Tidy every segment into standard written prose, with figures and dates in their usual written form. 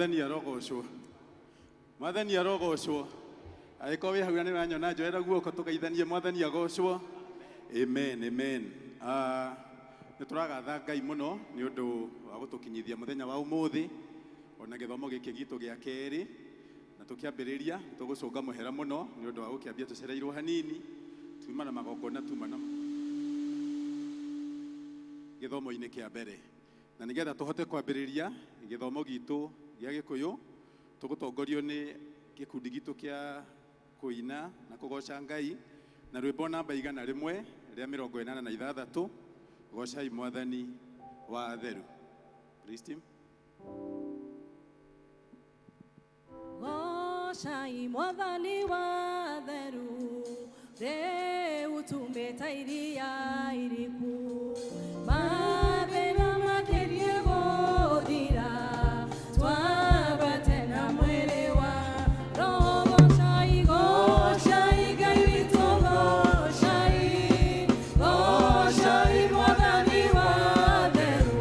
Mwathani arogocwo. Mwathani arogocwo. Angĩkorwo wĩ hau na nĩ ũranyona, njoera guoko tũgeithanie. Mwathani agocwo. Amen, amen. Nĩ tũragatha Ngai mũno nĩ ũndũ wa gũtũkinyithia mũthenya wa ũmũthĩ ona gĩthomo gĩkĩ gitũ gĩa kerĩ. Na tũkĩambĩrĩria tũgũcũnga mũhera mũno nĩ ũndũ wa gũkĩambia tũcereirwo hanini, tuma na magongona, tuma na gĩthomo-inĩ kĩa mbere. Na nĩgetha tũhote kwambĩrĩria gĩthomo gitũ gĩa Gĩkũyũ, tũgũtongorio nĩ gĩkundi gitũ kĩa kũina na kũgoca Ngai na rwĩmbo namba 186, Gocai Mwathani wa Atheru. Praise team. Gocai Mwathani wa Atheru, rĩu tumĩte iria iriku, mathĩna makĩrie gũthira, twambate na mwĩrĩ wa Roho. Gocai, gocai Ngai witũ, gocai, gocai Mwathani wa Atheru,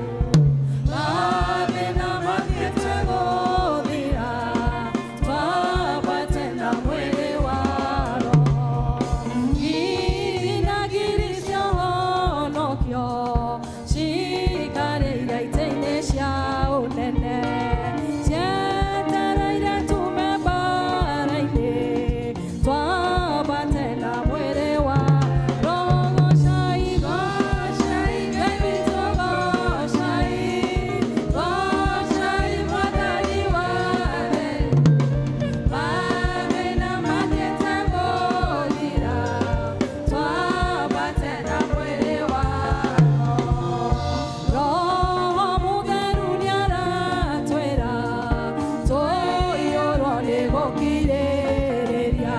mathĩna makĩte gũthira, twambate na mwĩrĩ wa Roho. Ngiri na ngiri cia ũhonokio cikarĩire itĩ-inĩ cia ũnene, cietereire tume mbara-inĩ, twambate na mwĩrĩ wa Roho. Gocai, gocai Ngai witũ, gocai, gocai Mwathani wa Atheru, mathĩna makĩte gũthira, twambate na mwĩrĩ wa Roho. Roho Mũtheru nĩaratwĩra tũiyũrwo nĩ gũkirĩrĩria,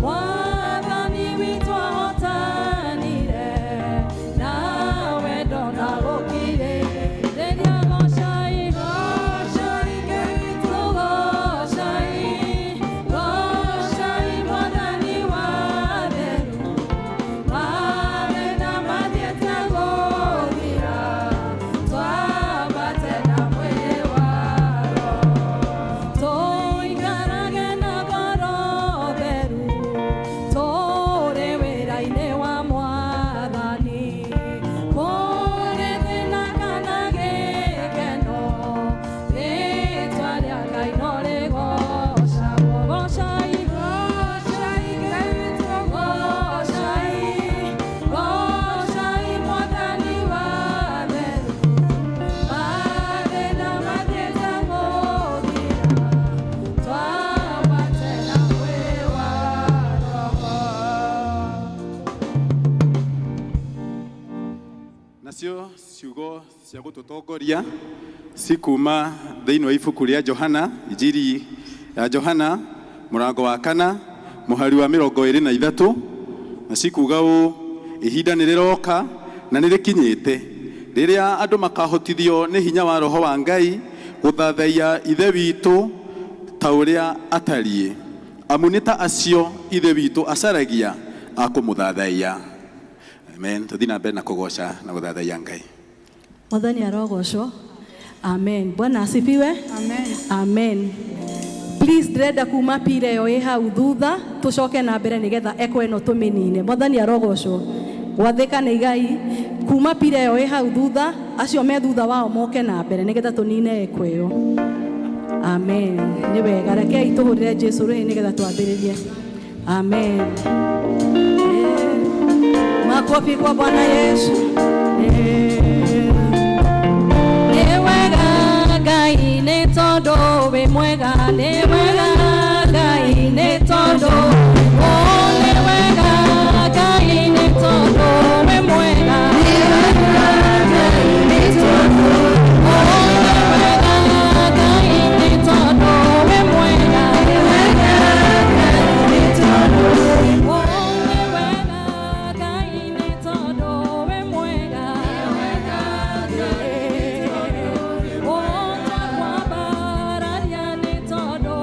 Mwathani witũ ahotanire na wendo na gũkirĩrĩria. Gocai, gocai Ngai witũ, gocai, gocai Mwathani wa Atheru, mathĩna mathiĩte gũthira, twambate na mwĩrĩ wa Roho. Tũikarage na ngoro theru tũrĩ wĩra-inĩ wa Mwathani, kũrĩ thĩna kana gĩkeno, rĩtwa rĩa Ngai no rĩgocagwo. Gocai, gocai Ngai witũ, gocai, gocai Mwathani wa Atheru, mathĩna mathiĩte gũthira, twambate na mwĩrĩ wa Roho. Nacio ciugo cia gũtũtongoria cikuma thĩinĩ wa ibuku rĩa Johana, Injiri ya Johana, mũrango wa 4, mũhari wa 23, na cikuga ũũ: ihinda nĩ rĩroka na nĩ rĩkinyĩte rĩrĩa andũ makahotithio nĩ hinya wa Roho wa Ngai gũthathaiya Ithe witũ ta ũrĩa atariĩ, amu nĩ ta acio Ithe witũ acaragia a kũmũthathaiya. Amen. Tũthiĩ na mbere na kũgoca na gũthathaiya Ngai. Mwathani arogocwo. Amen. Bwana asifiwe. Amen. Amen. Please, ndĩrenda kuma pire ĩyo ĩ hau thutha, tũcoke na mbere nĩgetha eko ĩno tũmĩnine. Mwathani arogocwo. Gwathĩka nĩ igai. Kuma pire ĩyo ĩ hau thutha, acio me thutha wao moke na mbere nĩgetha tũnine eko ĩyo. Amen. Nĩ wega, rekei tũhũrĩre Jesu rũhĩ nĩgetha twambĩrĩrie. Amen. Makofi kwa Bwana Yesu. Nĩ wega Ngai nĩ tondũ wĩ mwega, nĩ wega Ngai nĩ tondũ, oh, nĩ wega Ngai nĩ tondũ wĩ mwega. Nĩ wega Ngai nĩ tondũ, oh, nĩ wega Ngai nĩ tondũ wĩ mwega. Nĩ wega Ngai nĩ tondũ, oh, nĩ wega Ngai nĩ tondũ wĩ mwega. Nĩ wega Ngai nĩ tondũ, oh, takwambararia nĩ tondũ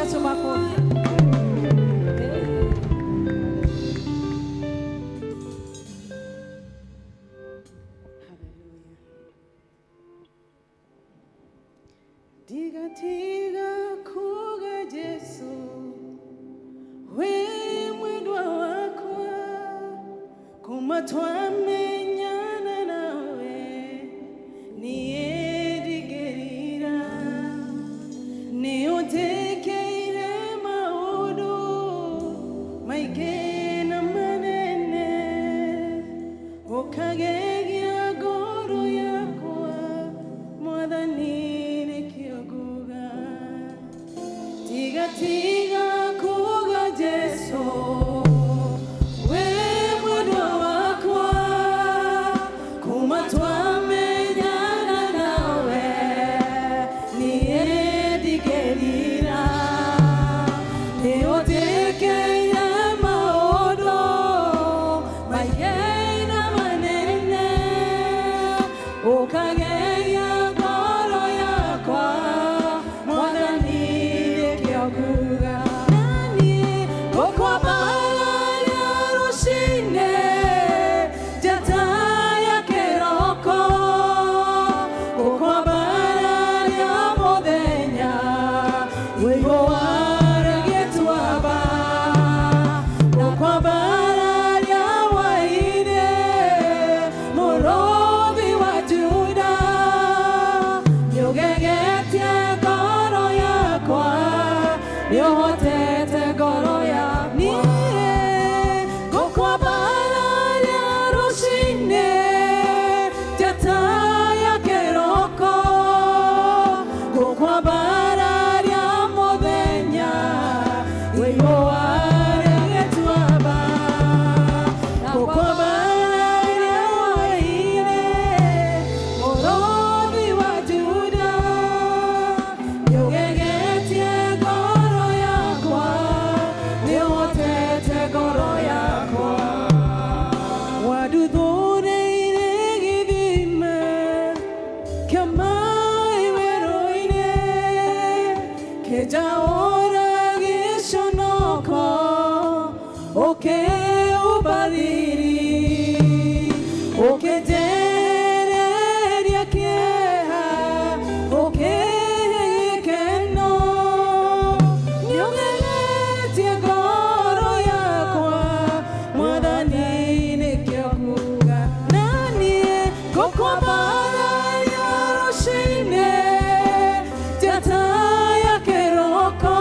Jesu makofi. Tigatiga kuga Jesu we mwendwa wakwa kuma twamenyana nawe niyedigерira niutekeire maundu maingĩ na manene ũkagegia ngoro yakwa mwathani nĩkĩo nguga tiga tiga kuga Jesu we mwendwa wakwa kuma twamenyana nawe niyedigерira niũtĩkĩire maũndũ maingĩ na manene ũkagegia ngoro yakwa mwathani nĩkĩo nguga naniĩ ngũkwambararia rũcinĩ njata ya kĩroko ngũkwambararia mũthenya wĩigũara gĩtuamba ngũkwambararia hwaĩ-inĩ mũrũthi wa Juda nĩũgegetie ngoro yakwa nĩũhotete ngoro yakwa niĩ ngũkwambararia rũcinĩ njata ya kĩroko ngũkwambararia mũthenya wĩigũara gĩtuamba ngũkwambararia hwaĩ-inĩ mũrũthi wa Juda nĩũgegetie ngoro yakwa nĩũhotete ngoro yakwa waduthũrĩire gĩthima kĩa maĩ werũ-inĩ kĩnjaũra gĩconoko ũkĩũmbariri ũkĩnjereria kĩeha ũkĩhe gĩkeno nĩũgegetie ngoro yakwa mwathani nĩkĩo nguga naniĩ ngũkwambararia rũcinĩ njata ya kĩroko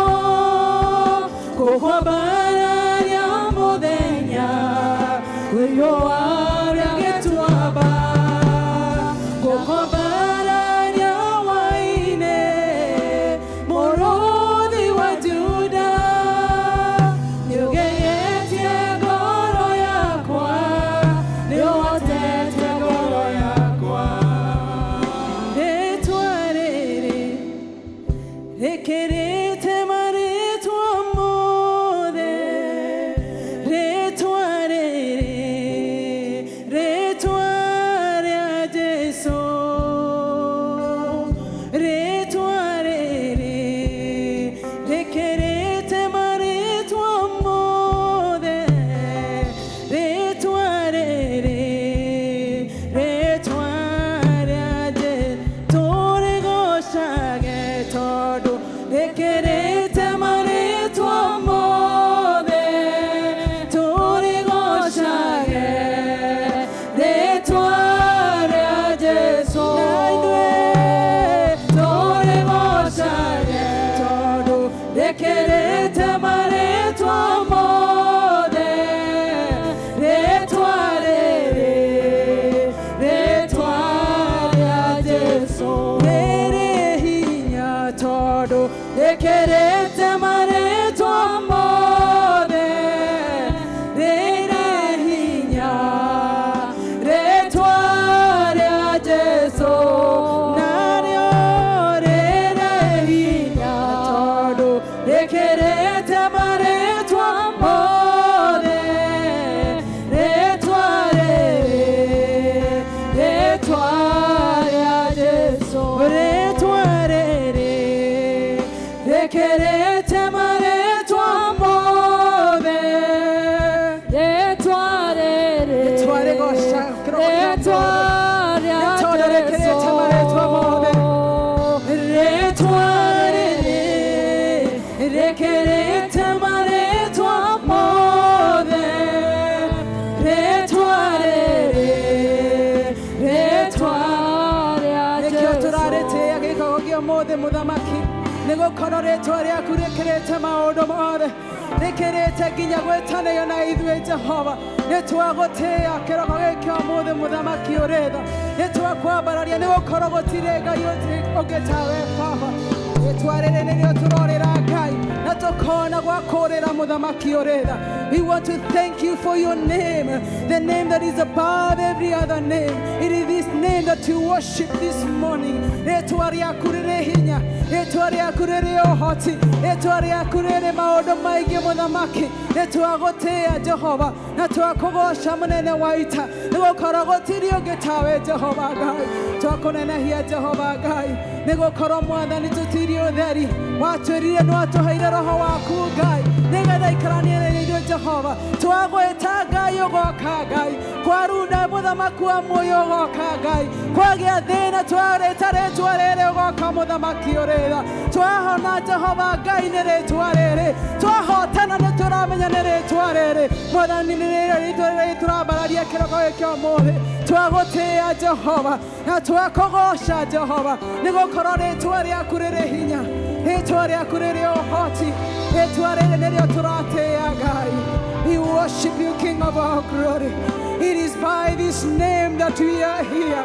ngũkwambararia mũthenya wĩyũara gĩtuamba ngũkwambararia hwaĩ-inĩ mũrũthi wa Juda nĩũgegetie ngoro yakwa nĩũhotete ngoro yakwa rĩtwa rĩrĩ rĩkĩrĩte marĩtwa mothe rĩtwa rĩrĩ rĩtwa rĩa Jesu rĩtwa rĩrĩ rĩkĩrĩte marĩtwa mothe rĩtwa rĩrĩ rĩtwa rĩa Jesu tũrĩgocage tondũ rĩkĩrĩte marĩtwa mothe tũrĩgocage rĩtwa rĩa Jesu na ithuĩ tũrĩgocage tondũ rĩkĩrĩte marĩtwa mothe rĩtwa rĩrĩ rĩtwa rĩa Jesu rĩrĩ hinya tondũ rĩkĩrĩte marĩtwa mothe rĩrĩ hinya rĩtwa rĩa Jesu narĩo rĩrĩ hinya tondũ rĩkĩrĩte marĩtwa mothe rĩtwa rĩrĩ rĩtwa rĩa Jesu rĩtwa rĩrĩ rĩkĩrĩte Rĩkĩrĩte marĩtwa mothe, rĩtwa rĩrĩ, rĩtwa rĩa nĩkĩo Jesũ. Tũrarĩtĩĩa gĩkogo gĩa ũmũthĩ, mũthamaki, nĩ gũkorwo rĩtwa rĩaku rĩkĩrĩte maũndũ mothe, rĩkĩrĩte nginya gwĩtanĩo na ithuĩ. Jehova, nĩ twagũtĩĩa kĩroko gĩkĩ ũmũthĩ, mũthamaki ũrĩ tha. Nĩ twakwambararia nĩ gũkorwo gũtirĩ Ngai ũngĩ tawe, Baba. Rĩtwa rĩrĩ nĩrĩo tũrorĩra, Ngai, na tũkona gwa kũrĩra, mũthamaki ũrĩ tha. We want to thank you for your name, the name that is above every other name. It is this name that we worship this morning. Rĩtwa rĩaku rĩrĩ hinya, rĩtwa rĩaku rĩrĩ ũhoti, rĩtwa rĩaku rĩrĩ maũndũ maingĩ, mũthamaki. Nĩ twagũtĩĩa, Jehova, na twakũgoca, mũnene wa ita, nĩ gũkorwo gũtirĩ ũngĩ tawe, Jehova Ngai. Twakũnenehia, Jehova Ngai, nĩ gũkorwo Mwathani tũtirĩ ũtheri. Watwĩrire nĩ watũheire roho waku, Ngai, nĩgetha ikaranie na ithuĩ. Jehova, twagwĩta, Ngai, ũgoka. Ngai, kwarunda, mũthamaki wa muoyo, ũgoka. Ngai, kwagĩa thĩna, twarĩta rĩtwa rĩrĩ, ũgoka, mũthamaki ũrĩra. Twahona, Jehova Ngai, nĩ rĩtwa rĩrĩ. Twahotana, nĩ tũramenya nĩ rĩtwa rĩrĩ, Mwathani. Nĩ rĩrĩ rĩtwa rĩrĩ tũrambararia kĩroko gĩkĩ ũmũthĩ. Twagũtĩĩa, Jehova, na twakũgoca, Jehova, nĩ gũkorwo rĩtwa rĩaku rĩrĩ hinya, rĩtwa rĩaku rĩrĩ ũhoti, rĩtwa rĩrĩ nĩrĩo tũratĩĩa, Ngai. We worship you, King of all glory. It is by this name that we are here.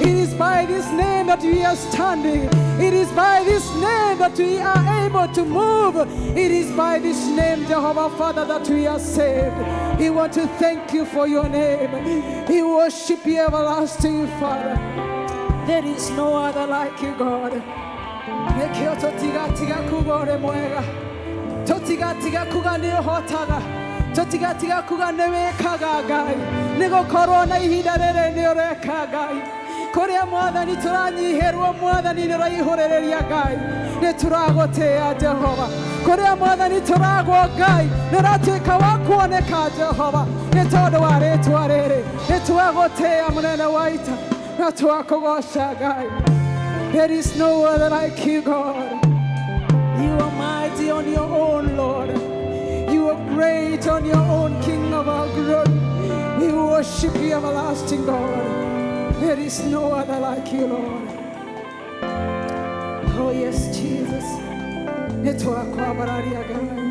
It is by this name that we are standing. It is by this name that we are able to move. It is by this name, Jehovah Father, that we are saved. We want to thank you for your name. We worship you, everlasting Father. There is no other like you, God. Nĩkĩo tũtigatiga kuga ũrĩ mwega, tũtigatiga kuga nĩ ũhotaga, tũtigatiga kuga nĩ wĩkaga, Ngai, nĩ gũkorwo na ihinda rĩrĩ nĩ ũreka, Ngai. Kũrĩa, Mwathani, tũranyihĩrwo, Mwathani, nĩ ũraihũrĩrĩria. Ngai, nĩ tũragũtĩĩa, Jehova. Kũrĩa, Mwathani, tũragwo, Ngai, nĩ ũratuĩka wa kuoneka, Jehova, nĩ tondũ wa rĩtwa rĩrĩ. Nĩ twagũtĩĩa, mũnene wa ita, na twakũgoca, Ngai. There is no other like you, God. You are mighty on your own, Lord. You are great on your own, King of our glory. We worship you, everlasting God. There is no other like you, Lord. Oh, yes, Jesus. Nĩtwakwambararia, Ngai.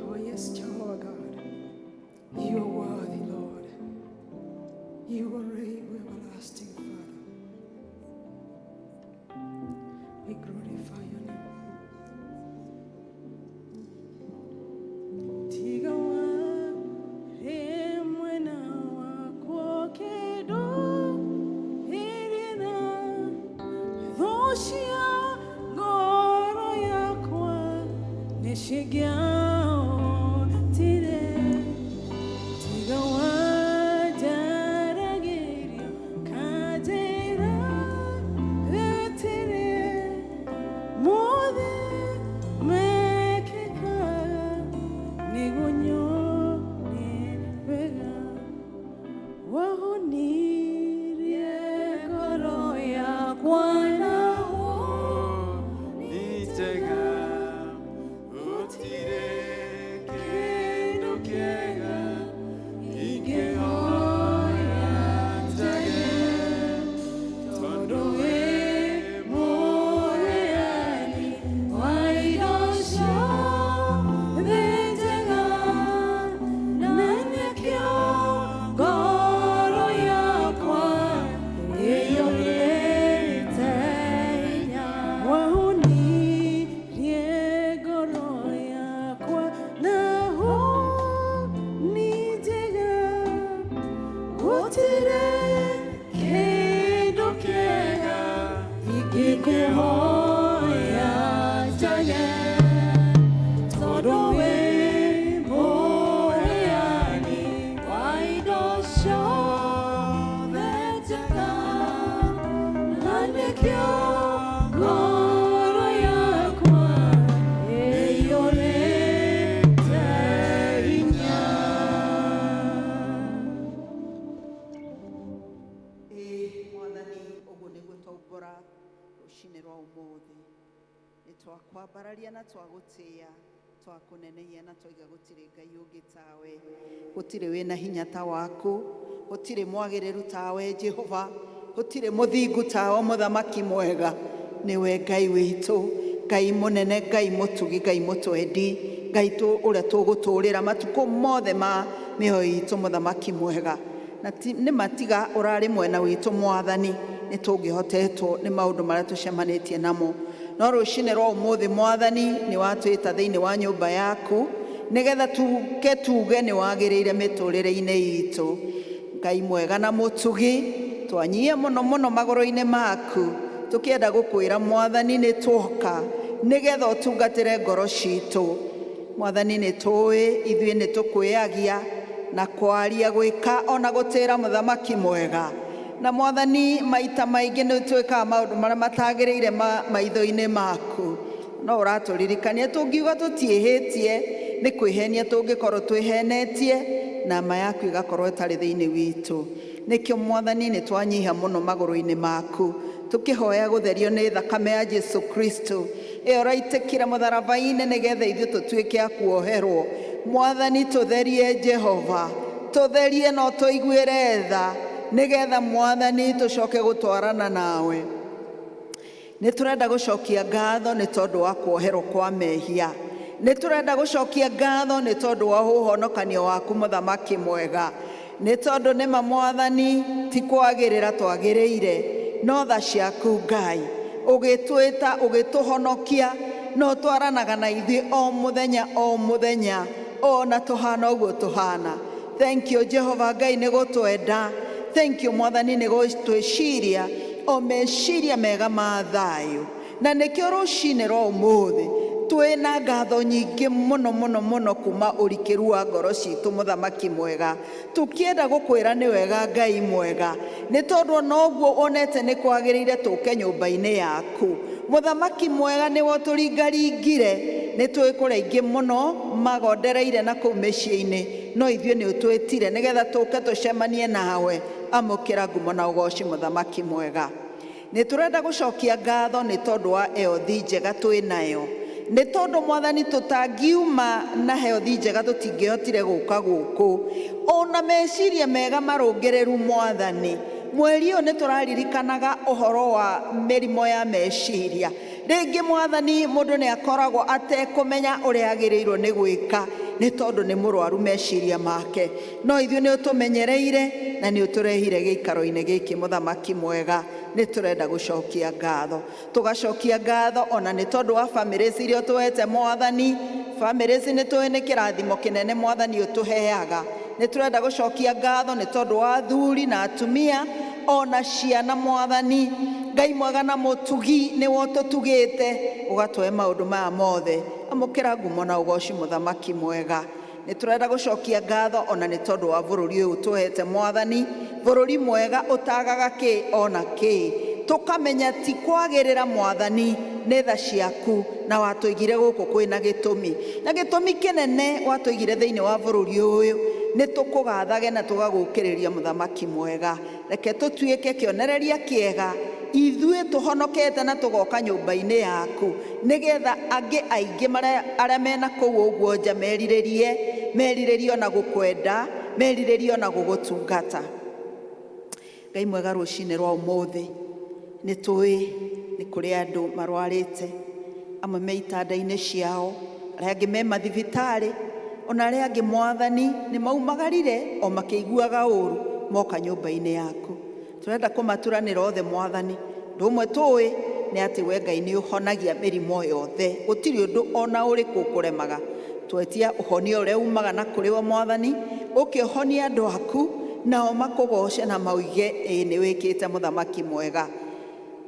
Oh, yes, Jehovah God. You are worthy, Lord. You are able, everlasting Father. We glorify your name. Tiga warĩ mwena wakwa kĩndũ ĩrĩ na thũ cia ngoro yakwa nĩcingĩahotire. Tiga wanjaragĩria kanjĩra gũtirĩ mothe mekĩkaga nĩguo nyone wega. Wahonirie ngoro yakwa na Nĩ njega, gũtirĩ kĩndũ kĩega ingĩhoya njage, tondũ wĩ mũheani wa indo ciothe njega, na nĩkĩo ngoro yakwa ĩiyũrĩte hinya. Wahonirie ngoro yakwa na honi njega, gũtirĩ kĩndũ kĩega ingĩkũhoya njage, tondũ wĩ mũheani wa indo ciothe njega, na nĩkĩo ngoro yakwa ĩiyũrĩte hinya. Ĩĩ Mwathani. Gũtũkora rũcinĩ rwa ũmũthĩ. Nĩ twakwambararia na twagũtĩĩa, twakũnenehia na twaiga gũtirĩ Ngai ũngĩ tawe, gũtirĩ wĩna hinya ta waku, gũtirĩ mwagĩrĩru tawe Jehova, gũtirĩ mũthingu tawe mũthamaki mwega. Nĩwe Ngai witũ, Ngai mũnene, Ngai mũtugi, Ngai mũtwendi, Ngai ũrĩa tũgũtũrĩra matukũ mothe ma mĩoyo itũ, mũthamaki mwega. Na nĩ matiga ũrarĩ mwena witũ mwathani, nĩ tũngĩhotetwo nĩ maũndũ marĩa tũcemanĩtie namo. No rũcinĩ rwa ũmũthĩ mwathani nĩ watwĩta thĩinĩ wa nyũmba yaku nĩgetha tuke tuge nĩ wagĩrĩire mĩtũrĩre-inĩ itũ. Ngai mwega na mũtugi, twanyie mũno mũno magũrũ-inĩ maku, tũkĩenda gũkwĩra mwathani nĩ twoka nĩgetha ũtungatĩre ngoro citũ. Mwathani nĩ tũĩ ithuĩ nĩ tũkwĩagia na kwaria gwĩka ona gũtĩra mũthamaki mwega. Na mwathani maita maingĩ nĩ twĩkaga maũndũ marĩa matagĩrĩire maitho-inĩ maku. No ũratũririkania tũngiuga tũtiĩhĩtie nĩ kwĩhenia tũngĩkorwo twĩhenetie na ma yaku ĩgakorwo ĩtarĩ thĩinĩ witũ. Nĩkĩo mwathani nĩ twanyiha mũno magũrũ-inĩ maku tũkĩhoya gũtherio nĩ thakame ya Jesu Kristo ĩyo ũraitĩkire mũtharaba-inĩ nĩgetha ithuĩ tũtuĩke a kuoherwo. Mwathani tũtherie Jehova, tũtherie na ũtũiguĩre tha nĩgetha mwathani tũcoke gũtwarana nawe. Nĩ tũrenda gũcokia ngatho nĩ tondũ wa kuoherwo kwa mehia. Nĩ tũrenda gũcokia ngatho nĩ tondũ wa ũhonokanio waku mũthamaki mwega. Nĩ tondũ nĩma mwathani ti kwagĩrĩra twagĩrĩire, no tha ciaku Ngai ũgĩtwĩta ũgĩtũhonokia no twaranaga na ithuĩ o mũthenya o mũthenya ona tũhana ũguo tũhana. Thank you Jehova Ngai nĩ gũtwenda. Thank you mwathani nĩ gũtwĩciria o meciria mega ma thayũ. Na nĩkĩo rũcinĩ rwa ũmũthĩ twĩna ngatho nyingĩ mũno mũno mũno kuma ũrikĩru wa ngoro citũ mũthamaki mwega, tũkĩenda gũkwĩra nĩ wega Ngai mwega, nĩ tondũ ona ũguo wonete nĩ kwagĩrĩire tũke nyũmba-inĩ yaku. Mũthamaki mwega nĩwe ũtũringaringire, nĩ tũĩ kũrĩ aingĩ mũno magondereire na kũu mĩciĩ-inĩ, no ithuĩ nĩ ũtwĩtire nĩgetha tũke tũcemanie nawe. Amũkĩra ngumo na ũgoci mũthamaki mwega. Nĩ tũrenda gũcokia ngatho nĩ tondũ wa eothi njega twĩ nayo, nĩ tondũ mwathani tũtangiuma na heothi njega tũtingĩhotire gũka gũkũ. Ona meciria mega marũngĩrĩru mwathani, mweri ũyũ nĩ tũraririkanaga ũhoro wa mĩrimũ ya meciria. Rĩngĩ mwathani mũndũ nĩ akoragwo atekũmenya ũrĩa agĩrĩirwo nĩ gwĩka nĩ tondũ nĩ mũrwaru meciria make, no ithuĩ nĩ ũtũmenyereire na nĩ ũtũrehire gĩikaro-inĩ gĩkĩ mũthamaki mwega. Nĩ tũrenda gũcokia ngatho, tũgacokia ngatho ona nĩ tondũ wa bamĩrĩ iria ũtũhete mwathani. Bamĩrĩ ici nĩ tũĩ nĩ kĩrathimo kĩnene mwathani ũtũheaga. Nĩ tũrenda gũcokia ngatho nĩ tondũ wa athuri na atumia ona ciana mwathani. Ngai mwega na mũtugi nĩwe ũtũtugĩte ũgatũhe maũndũ maya mothe. Amũkĩra ngumo na ũgoci mũthamaki mwega. Nĩ tũrenda gũcokia ngatho ona nĩ tondũ wa bũrũri ũyũ ũtũhete mwathani, bũrũri mwega ũtagaga kĩ ona kĩ. Tũkamenya ti kwagĩrĩra mwathani nĩ tha ciaku, na watũigire gũkũ kwĩna gĩtũmi, na gĩtũmi kĩnene watũigire thĩinĩ wa bũrũri ũyũ nĩ tũkũgathage na tũgagũkĩrĩria mũthamaki mwega. Reke tũtuĩke kĩonereria kĩega ithuĩ tũhonokete na tũgoka nyũmba-inĩ yaku, nĩgetha angĩ aingĩ arĩa mena kũu ũguo nja merirĩrie, merirĩrie ona gũkwenda, merirĩrie ona gũgũtungata. Ngai mwega, rũcinĩ rwa ũmũthĩ nĩ tũĩ nĩ kũrĩ andũ marwarĩte, amwe me itanda-inĩ ciao, arĩa angĩ me mathibitarĩ, ona arĩa angĩ mwathani nĩ maumagarire o makĩiguaga ũru moka nyũmba-inĩ yaku. Tũrenda kũmaturanĩra othe mwathani. Ũndũ ũmwe tũĩ nĩ atĩ we Ngai nĩ ũhonagia mĩrimũ yothe, gũtirĩ ũndũ ona ũrĩkũ ũkũremaga. Twetia ũhonia ũrĩa umaga na kũrĩ we mwathani, ũke ũhonie andũ aku nao makũgoce na mauige ĩĩ nĩ wĩkĩte mũthamaki mwega.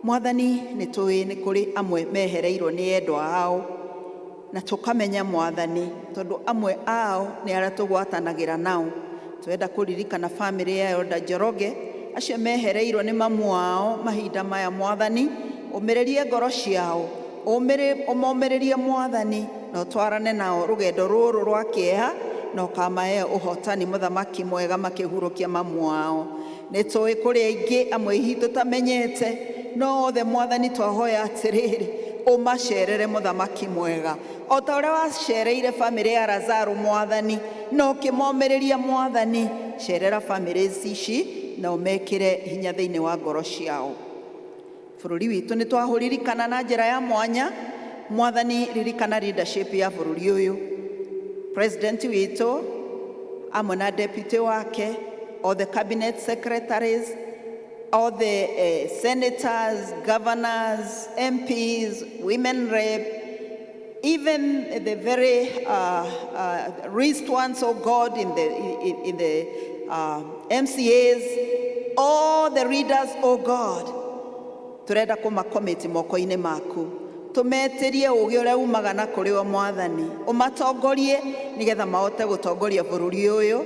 Mwathani nĩ tũĩ nĩ kũrĩ amwe mehereirwo nĩ endwa ao, na tũkamenya mwathani tondũ amwe ao nĩ arĩa tũgwatanagĩra nao. Twenda kũririkana bamĩrĩ ya Elda Njoroge, acio mehereirwo nĩ mamu wao mahinda maya mwathani, ũmĩrĩrie ngoro ciao, ũmomĩrĩrie mwathani, na ũtwarane nao rũgendo rũrũ rwa kĩeha, na ũkamahe ũhotani mũthamaki mwega makĩhurũkia mamu wao. Nĩ tũĩ kũrĩ aingĩ amwe hihi tũtamenyete, No othe Mwathani twahoya atĩrĩrĩ, ũmacerere mũthamaki mwega o ta ũrĩa wacereire bamĩrĩ ya Lazaro Mwathani, na ũkĩmomĩrĩria Mwathani. Cerera bamĩrĩ ici na ũmekĩre hinya thĩinĩ wa ngoro ciao. Bũrũri witũ nĩ twahũririkana na njĩra ya mwanya. Mwathani, ririkana leadership ya bũrũri ũyũ, president witũ amwe na deputy wake, all the cabinet secretaries, all the senators, governors, MPs, women rep, even the very least ones, oh God, in the MCAs, all the leaders, oh God, turenda kũmacommit moko-inĩ maku, tũmetĩrie ũũgĩ ũrĩa umaga na kũrĩ we Mwathani, ũmatongorie nĩgetha mahote gũtongoria bũrũri ũyũ.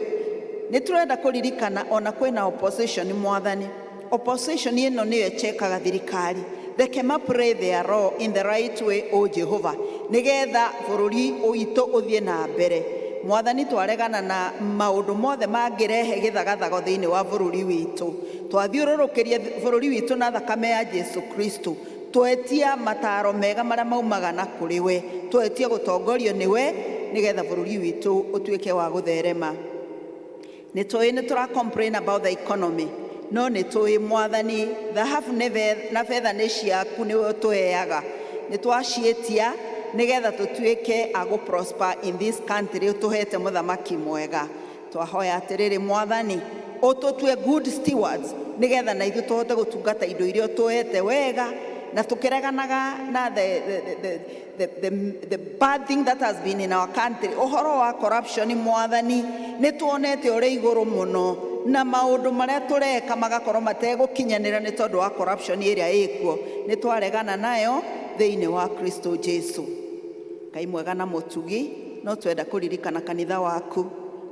Nĩ tũrenda kũririkana ona kwĩna opposition Mwathani. Opposition ĩno nĩyo ĩchekaga thirikari. Reke ma play their role in the right way, o Jehova, nĩgetha bũrũri witũ ũthiĩ na mbere. Mwathani, twaregana na maũndũ mothe mangĩrehe gĩthagathago thĩinĩ wa bũrũri witũ. Twathiũrũrũkĩria bũrũri witũ na thakame ya Jesu Kristo. Twetia mataro mega marĩa maumaga na kũrĩ we, twetie gũtongorio nĩ we nĩgetha bũrũri witũ ũtuĩke wa gũtherema. Nĩ tũĩ nĩ tũra complain about the economy, no nĩ tũĩ Mwathani thahabu na betha nĩ ciaku, nĩwe ũtũheaga. Nĩ twaciĩtia nĩgetha tũtuĩke a gũ prosper in this country ũtũhete mũthamaki mwega. Twahoya atĩrĩrĩ Mwathani, ũtũtue good stewards nĩgetha na ithuĩ tũhote gũtungata indo iria ũtũhete wega, na tũkĩreganaga na the bad thing that has been in our country, ũhoro wa corruption. Mwathani, nĩ tuonete ũrĩ igũrũ mũno na maũndũ marĩa tũreka magakorwo mategũkinyanĩra nĩ tondũ wa corruption ĩrĩa ĩkuo. Nĩ twaregana nayo thĩinĩ wa Kristo Jesu. Ngai mwega na mũtugi, no twenda kũririkana kanitha waku,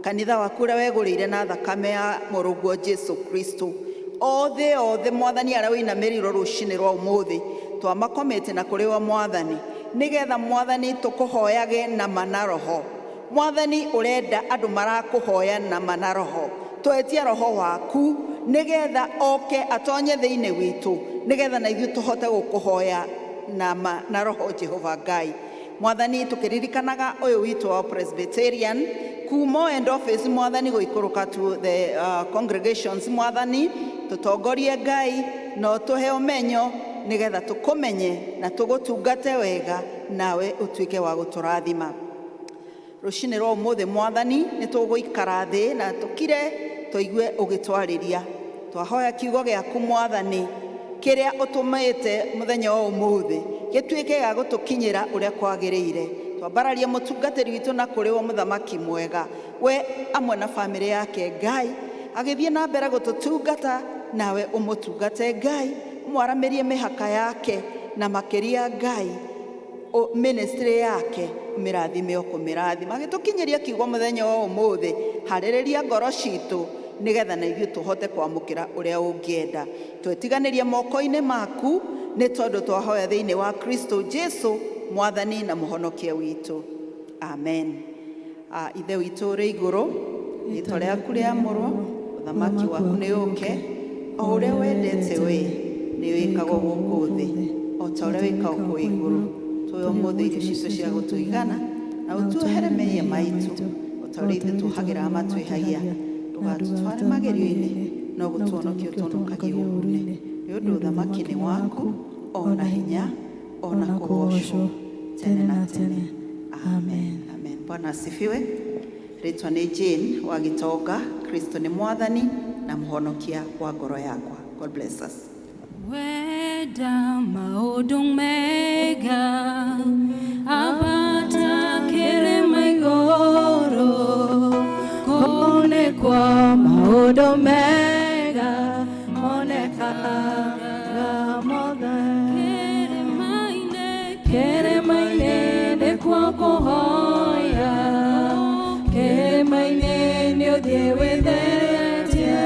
kanitha waku ũrĩa wegũrĩire na thakame ya mũrũguo Jesu Kristo. Othe othe Mwathani arĩa ũinamĩrĩirwo rũcinĩ rwa ũmũthĩ, twamakomete na kũrĩ we Mwathani, nĩgetha Mwathani tũkũhoyage na ma na roho. Mwathani, ũrenda andũ marakũhoya na ma na roho. Twetia roho waku nĩgetha oke atonye thĩinĩ witũ, nĩgetha na ithuĩ tũhote gũkũhoya na ma na roho, Jehova Ngai. Mwathani, tũkĩririkanaga ũyũ witũ wa Presbyterian kuma end office Mwathani gũikũrũka to the congregations, Mwathani tũtongorie Ngai na ũtũhe ũmenyo nĩgetha tũkũmenye na tũgũtungate wega, nawe ũtuĩke wa gũtũrathima. Rũcinĩ rwa ũmũthĩ Mwathani nĩ tũgũikara thĩ na tũkire tũigue ũgĩtwarĩria. Twahoya kiugo gĩaku Mwathani kĩrĩa ũtũmĩte mũthenya wa ũmũthĩ gĩtuĩke gĩa gũtũkinyĩra ũrĩa kwagĩrĩire. Twambararia mũtungatĩri witũ na kũrĩ we mũthamaki mwega, we amwe na bamĩrĩ yake Ngai, agĩthiĩ na mbere gũtũtungata, nawe ũmũtungate Ngai, ũmwaramĩrie mĩhaka yake na makĩria Ngai ministry yake ũmĩrathime o kũmĩrathima. Agĩtũkinyĩria kiugo mũthenya wa ũmũthĩ, harĩrĩria ngoro citũ nĩgetha na ithuĩ tũhote kwamũkĩra ũrĩa ũngĩenda. Twetiganĩrie moko-inĩ maku nĩ tondũ twahoya thĩinĩ wa Kristo Jesu Mwathani na mũhonokia witũ, amen. Ithe witũ ũrĩ igũrũ, rĩtwa rĩaku rĩamũrwo, ũthamaki waku nĩ ũke, o ũrĩa wendete we nĩ wĩkagwo gũkũ thĩ o ta ũrĩa wĩkagwo kũu igũrũ. Tũhe ũmũthĩ irio citũ cia gũtũigana, na ũtuohere mehia maitũ o ta ũrĩa ithuĩ tuohagĩra arĩa matwĩhagia. Ndũgatũtware magerio-inĩ, no gũtũhonokia ũtũhonokagie ũũru-inĩ, nĩ ũndũ ũthamaki nĩ waku, ona hinya, ona kũgoocwo tene na tene. Amen, amen. Bwana asifiwe. Rĩtwa nĩ Jane wa Gitonga. Kristo nĩ Mwathani na mũhonokia wa ngoro yakwa. God bless us. Wenda maũndũ mega, ambata kĩrĩma igũrũ, kũu nĩkuo maũndũ mega monekaga mothe. Kĩrĩma-inĩ, kĩrĩma-inĩ nĩkuo kũhoya, kĩrĩma-inĩ nĩ ũthiĩ wĩtheretie,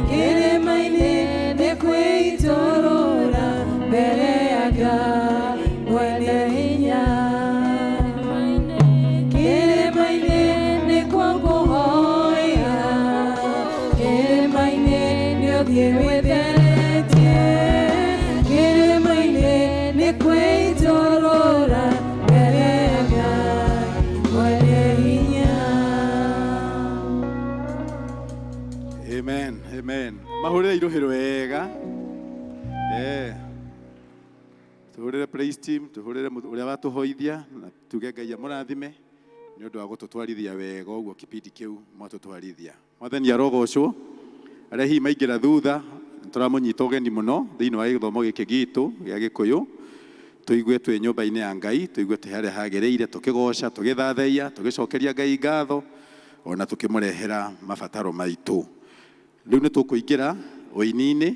kĩrĩma-inĩ nĩ kwĩitũrũra mbere ya Ngai mwene hinya. Kĩrĩma-inĩ nĩkuo kũhoya. Eh. Tuhurire praise team, tuhurire uria watuhoithia na tuge Ngai amurathime ni undu wa gututwarithia wega uguo kipindi kiu mwatutwarithia. Mwathani arogocwo. Aria hihi maingĩra thutha tũramũnyita ũgeni mũno thĩinĩ wa gĩthomo gĩkĩ gitũ gĩa Gĩkũyũ, tũigue twĩ nyũmba-inĩ ya Ngai, tũigue twĩ harĩa hagĩrĩire, tũkĩgoca, tũgĩthathaiya, tũgĩcokeria Ngai ngatho ona tũkĩmũrehera mabataro maitũ. Rĩu nĩ tũkũingĩra ũini-inĩ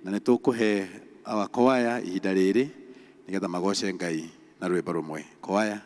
na nĩ tũkũhe our choir ihinda rĩrĩ nĩgetha magoce Ngai na rwĩmbo rũmwe. Choir.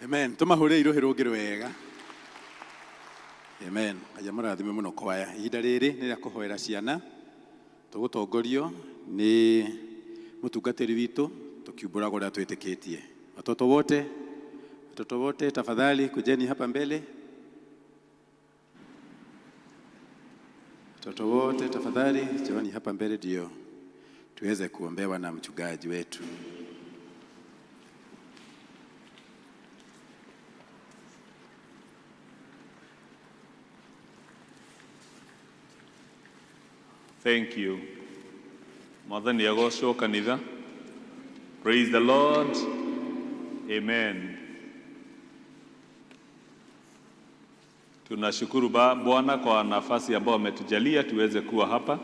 Amen. Tũmahũrĩre irũhĩ rũngĩ rwega. Amen. Ngai amũrathime mũno kwaya. Ihinda rĩrĩ nĩ rĩa kũhoera ciana. Tũgũtongorio nĩ mũtungatĩri witũ tũkiumbũraga ũrĩa twĩtĩkĩtie. Watoto wote, watoto wote tafadhali kujeni hapa mbele. Watoto wote tafadhali njooni hapa mbele ndio tuweze kuombewa na mchungaji wetu. Thank you. Mwathani agocwo kanitha. Praise the Lord. Amen. Tunashukuru Bwana kwa nafasi ambayo ametujalia tuweze kuwa hapa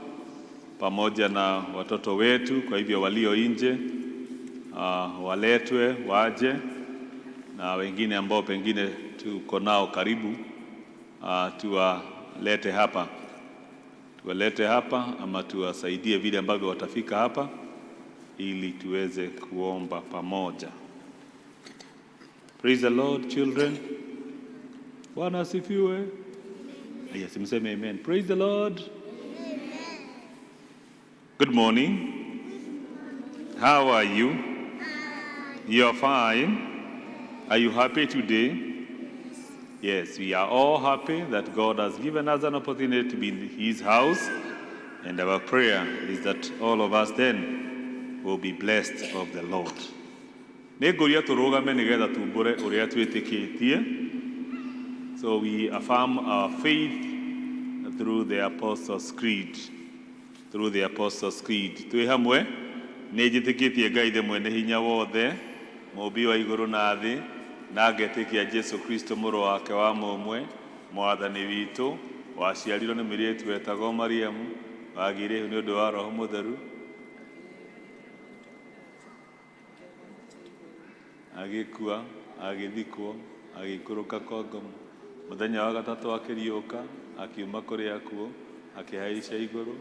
pamoja na watoto wetu. Kwa hivyo walio nje waletwe waje, na wengine ambao pengine tuko nao karibu tuwalete hapa, tuwalete hapa ama tuwasaidie vile ambavyo watafika hapa ili tuweze kuomba pamoja. Praise the Lord, children. Bwana asifiwe. Yes, mseme amen. Praise the Lord. Good morning. How are you? You're fine. Are you happy today? Yes, we are all happy that God has given us an opportunity to be in His house, and our prayer is that all of us then will be blessed of the Lord. Nĩ ngũria tũrũgame nĩgetha tumbũre ũrĩa twĩtĩkĩtie. So we affirm our faith through the Apostles' Creed. Through the Apostles' Creed. Twĩ hamwe, nĩ njĩtĩkĩtie Ngai the mwene hinya wothe, mũũmbi wa igũrũ na thĩ, na ngetĩkia Jesu Kristo mũrũ wake wa mũmwe, mwathani witũ, waciarirwo nĩ mũirĩtu wetagwo Mariamu, wagĩire ihu nĩ ũndũ wa Roho Mũtheru, agĩkua, agĩthikwo, agĩikũrũka kwa ngoma. Mũthenya wa gatatũ akĩriũka, akiuma kũrĩ akuũ, akĩhaica igũrũ,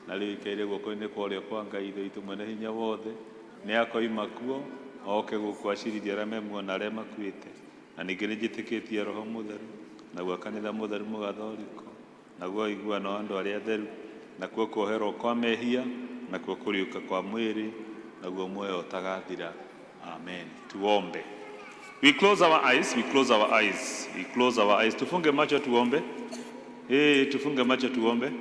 na rĩu aikaire guoko-inĩ kwa ũrĩo kwa Ngai Ithe witũ mwene hinya wothe. Nĩ akoima kuo, oke gũkũ acirithie arĩa me muoyo na arĩa makuĩte. Na ningĩ nĩ njĩtĩkĩtie Roho Mũtheru, naguo kanitha mũtheru mũgathoriko, naguo ũiguano wa andũ arĩa atheru, nakuo kuoherwo kwa mehia, nakuo kũriũka kwa mwĩrĩ, naguo muoyo ũtagathira. Amen. Tuombe. We close our eyes, we close our eyes, we close our eyes. Tufunge macho tuombe. Eh, tufunge macho tuombe.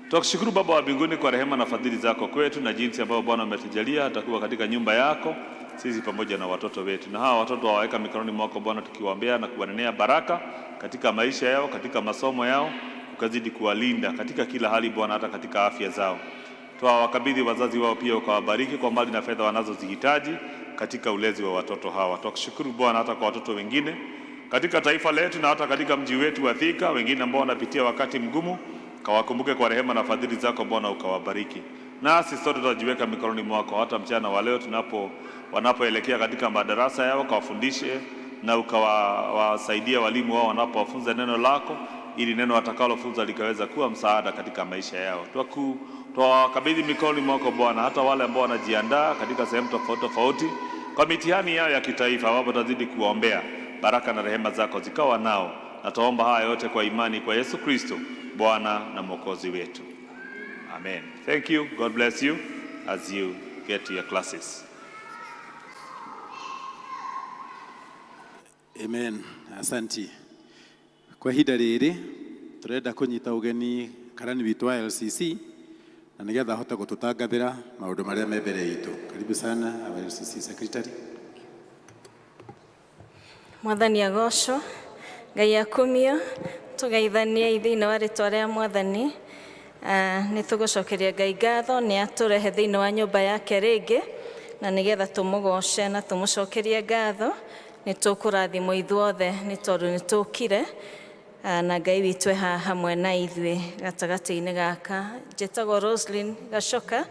Tunakushukuru Baba wa mbinguni kwa rehema na fadhili zako kwetu na jinsi ambavyo Bwana umetujalia hata kuwa katika nyumba yako sisi pamoja na watoto wetu, na hawa watoto waweka mikononi mwako Bwana, tukiwaombea na kuwanenea baraka katika maisha yao, katika masomo yao, ukazidi kuwalinda katika kila hali Bwana, hata katika afya zao. Twawakabidhi wazazi wao pia, ukawabariki kwa mali na fedha wanazozihitaji katika ulezi wa watoto hawa. Twakushukuru Bwana hata kwa watoto wengine katika taifa letu na hata katika mji wetu wa Thika, wengine ambao wanapitia wakati mgumu, kawakumbuke kwa rehema na fadhili zako Bwana, ukawabariki. Nasi sote tutajiweka mikononi mwako, hata mchana wa leo tunapo wanapoelekea katika madarasa yao, kawafundishe na ukawasaidia walimu wao wanapowafunza neno lako, ili neno watakalofunza likaweza kuwa msaada katika maisha yao. Twawakabidhi mikononi mwako Bwana, hata wale ambao wanajiandaa katika sehemu tofauti tofauti kwa mitihani yao ya kitaifa, ambapo tazidi kuwaombea baraka na rehema zako zikawa nao, na tuomba haya yote kwa imani kwa Yesu Kristo Bwana na Mwokozi wetu. Amen. Thank you. God bless you as you get to your classes. Amen. Asanti. Kwa ihinda rĩrĩ tũrenda kũnyita ũgeni karani witũ wa LCC na nĩgetha ahote gũtũtangathĩra maũndũ marĩa me mbere itũ. Karibu sana our LCC secretary. Mwathani agocwo, Ngai akumio, tũgeithanie thĩinĩ wa rĩtwa rĩa Mwathani. Nĩ tũgũcokeria Ngai ngatho nĩ atũrehe thĩinĩ wa nyũmba yake rĩngĩ na nĩgetha tũmũgoce na tũmũcokerie ngatho. Nĩ tũkũrathimwo ithuothe nĩ tondũ nĩ tũkire na Ngai witũ e haha hamwe na ithuĩ gatagatĩ-inĩ gaka. Njĩtagwo Roslyn Gacoka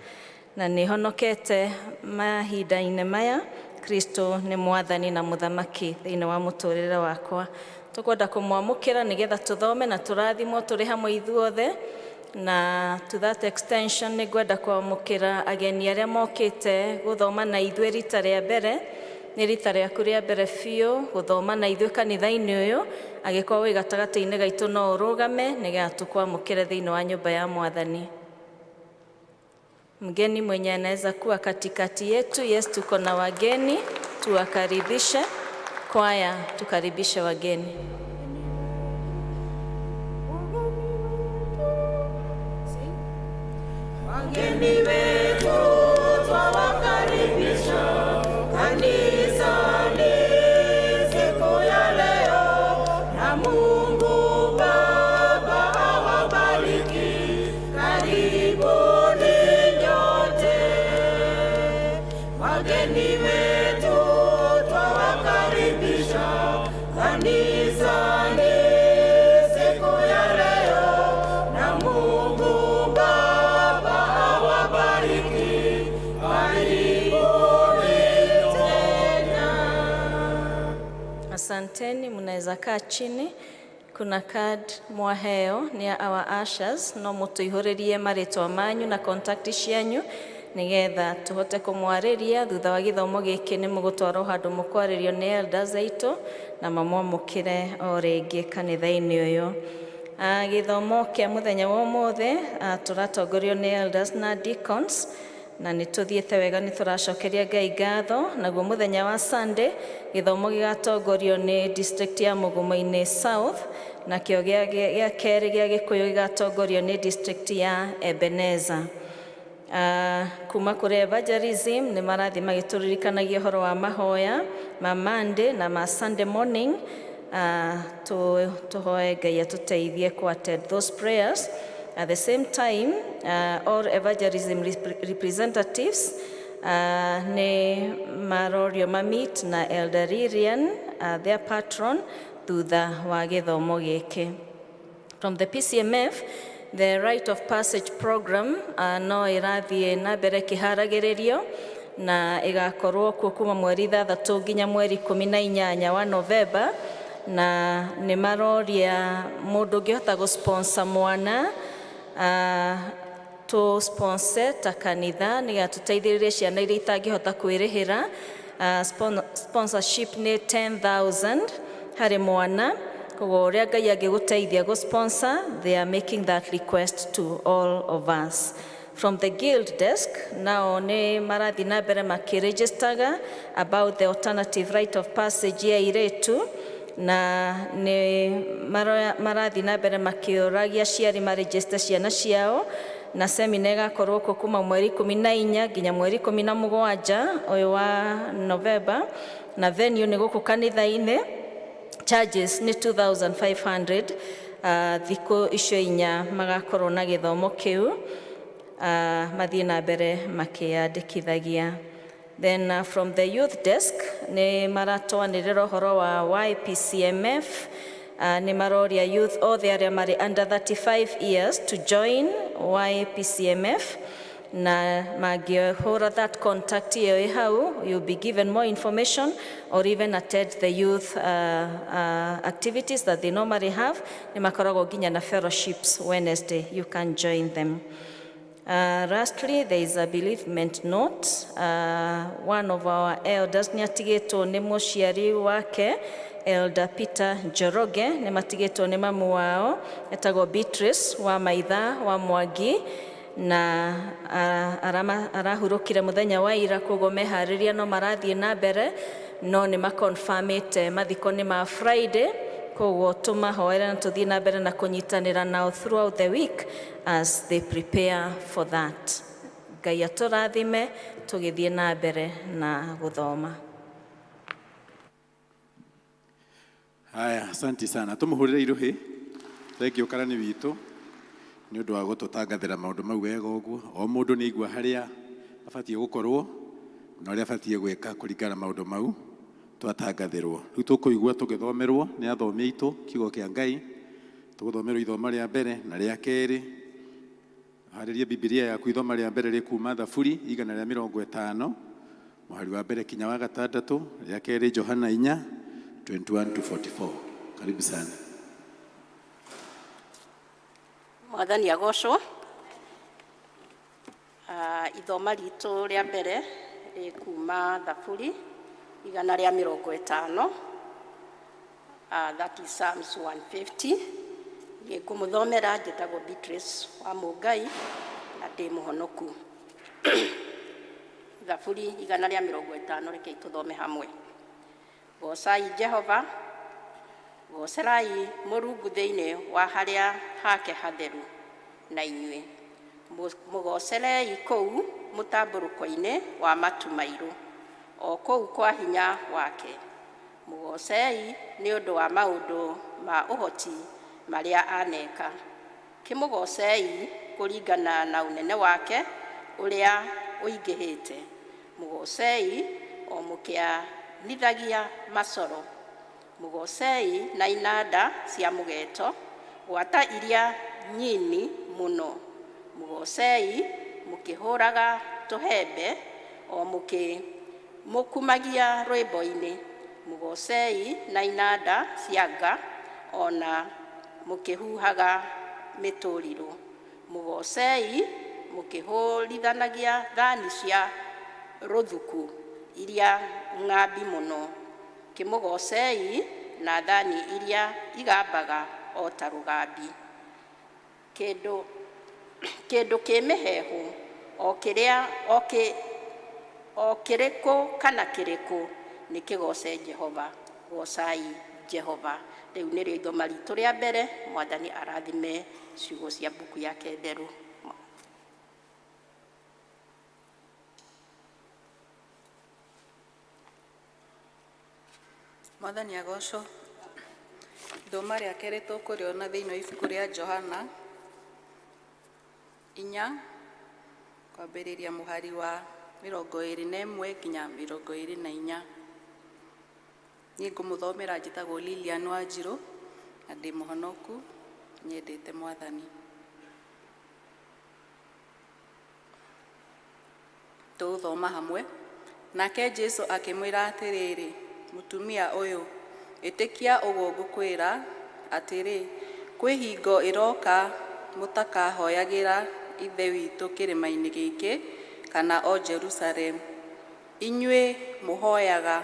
na nĩ honokete mahinda-inĩ maya. Kristo nĩ mwathani na mũthamaki thĩinĩ wa mũtũrĩre wakwa. Tũkwenda kũmwamũkĩra nĩgetha tũthome na tũrathimwo tũrĩ hamwe ithuothe, na to that extension nĩ ngwenda kwamũkĩra ageni arĩa mokĩte gũthoma na ithuĩ rita rĩa mbere. Nĩ rita rĩaku rĩa mbere biũ gũthoma na ithuĩ kanitha-inĩ ũyũ. Angĩkorwo wĩ gatagatĩ-inĩ gaitũ no ũrũgame nĩgetha tũkwamũkĩre thĩinĩ wa nyũmba ya Mwathani. Mgeni mwenye anaweza kuwa katikati yetu, yes, tuko na wageni, tuwakaribishe. Kwaya, tukaribishe wageni. Wageni wetu twawakaribisha kanisani siku ya leo, na Mungu Baba awabariki. Karibuni nyote. Wageni wetu twawakaribisha kanisani siku ya leo, na Mungu Baba awabariki. Karibuni tena. Asanteni, mnaweza kaa chini. Kuna card mwaheo nĩ ya our ushers, no mũtũihũrĩrie marĩtwa manyu na contact cianyu nĩgetha tũhote kũmwarĩria thutha wa gĩthomo gĩkĩ. Nĩ mũgũtwarwo handũ mũkwarĩrio nĩ elders aitũ na mamwamũkĩre o rĩngĩ kanitha-inĩ ũyũ. Gĩthomo kĩa mũthenya wa ũmũthĩ, tũratongorio nĩ elders na deacons na nĩ tũthiĩte wega, nĩ tũracokeria Ngai ngatho. Naguo mũthenya wa Sunday gĩthomo gĩgatongorio nĩ district ya Mũgumo-inĩ South, nakĩo gĩa kerĩ gĩa Gĩkũyũ gĩgatongorio nĩ district ya Ebeneza. Kuma kũrĩ evangelism nĩ marathiĩ magĩtũririkanagia ũhoro wa mahoya ma Monday na ma Sunday morning. Tũhoe Ngai atũteithie ku attend those prayers. At the same time, all evangelism representatives nĩ marorio ma-meet na Elder Lilian, their patron, thutha wa gĩthomo gĩkĩ. From the PCMF, the Rite of Passage program no ĩrathiĩ na mbere ĩkĩharagĩrĩrio na ĩgakorwo kuo kuma mweri 6 nginya mweri 18 wa Novemba, na nĩ maroria mũndũ ũngĩhota gũ-sponsor mwana tũ sponsor ta kanitha nĩgetha tũteithĩrĩrie ciana iria itangĩhota kwĩrĩhĩra. Sponsorship nĩ 10,000 harĩ mwana, koguo ũrĩa Ngai angĩgũteithia gũ-sponsor, they are making that request to all of us. From the guild desk, nao nĩ marathiĩ na mbere makĩregistaga about the alternative rite of passage ya airĩtu, na nĩ marathiĩ na mbere makĩũragia aciari maregister ciana ciao, na semina ĩgakorwo kuo kuma mweri 14 nginya mweri 17 ũyũ wa Novemba, na venue nĩ gũkũ kanitha-inĩ. Charges nĩ 2500. Thikũ icio 4 magakorwo na gĩthomo kĩu, mathiĩ na mbere makĩyandĩkithagia. Then from the youth desk nĩ maratwanĩrĩra ũhoro wa YPCMF. Nĩ maroria youth othe arĩa marĩ under 35 years to join YPCMF, na mangĩhũra that contact ĩyo ĩ hau, you'll be given more information or even attend the youth activities that they normally have. Nĩ makoragwo nginya na fellowships Wednesday, you can join them. Lastly, there is a bereavement note. One of our elders nĩ atigĩtwo nĩ mũciari wake, Elder Peter Njoroge, nĩ matigĩtwo nĩ mamu wao etagwo Beatrice wa Maitha wa Mwangi, na arahurũkire mũthenya wa ira, koguo meharĩria no marathiĩ na mbere, no nĩ maconfirmĩte mathiko nĩ ma Friday, koguo tũmahoere na tũthiĩ na mbere na kũnyitanĩra nao throughout the week as they prepare for that. Ngai atũrathime tũgĩthiĩ na mbere na gũthoma. Haya, asante sana. Tumuhurire iruhi. Thank you karani witũ nĩ ũndũ wa gũtũtangathĩra maũndũ mau wega ũguo. O mũndũ nĩ aigua harĩa abatiĩ gũkorwo na ũrĩa abatiĩ gwĩka kũringana na maũndũ mau twatangathĩrwo. Rĩu tũkũigua tũgĩthomerwo nĩ athomi aitũ kiugo kĩa Ngai. Tũgũthomerwo ithoma rĩa mbere na rĩa kerĩ. Harĩrie Bibilia yaku. Ithoma rĩa mbere rĩ kuma Thaburi 150 mũhari wa mbere kinya wa gatandatũ, rĩa kerĩ Johana 4 21 to 44. Karibu sana. Mwathani agocwo. Ithoma ritũ rĩa mbere rĩ kuma Thaburi 150, that is Psalms 150. Niĩ ngũmũthomera njĩtagwo Beatrice wa Mũngai na ndĩ mũhonoku. Thaburi 150, rekei tũthome hamwe. Goocai Jehova. Goocerai Mũrungu thĩinĩ wa harĩa hake hatheru na inyuĩ. Mũgoocerei kũu mũtambũrũko-inĩ wa matu mairũ, o kũu kwa hinya wake. Mũgoocei nĩ ũndũ wa maũndũ ma ũhoti marĩa aneka. Kĩmũgoocei kũringana na ũnene wake ũrĩa ũingĩhĩte. Mũgoocei o mũkĩanithagia macoro. Mũgoocei na inanda cia mũgeto, gwata iria nyini mũno. Mũgoocei mũkĩhũraga tũhembe, o mũkĩmũkumagia rwĩmbo-inĩ. Mũgoocei na inanda cia nga, o na mũkĩhuhaga mĩtũrirũ. Mũgoocei mũkĩhũrithanagia thani cia rũthuku iria ng'ambi mũno. Kĩmũgoocei na thani iria igambaga o ta rũgambi. Kĩndũ kĩ mĩheehũ o kĩrĩa o kĩ o kĩrĩkũ kana kĩrĩkũ nĩ kĩgooce Jehova. Goocai Jehova. Rĩu nĩrĩo ithoma ritũ rĩa mbere. Mwathani arathime ciugo cia mbuku yake theru. Mwathani agocwo. Ithoma rĩa kerĩ tũkũrĩona thĩinĩ wa ibuku rĩa Johana 4, kwambĩrĩria mũhari wa 21 nginya 24. Niĩ ngũmũthomera njĩtagwo Lilian Wanjirũ na ndĩ mũhonoku, nyendete Mwathani. Tũgũthoma hamwe. Nake Jesũ akĩmwĩra atĩrĩrĩ, "Mũtumia ũyũ, ĩtĩkia ũguo ngũkwĩra atĩrĩ, kwĩ hingo ĩroka mũtakahoyagĩra Ithe witũ kĩrĩma-inĩ gĩkĩ kana o Jerusalemu. Inyuĩ mũhoyaga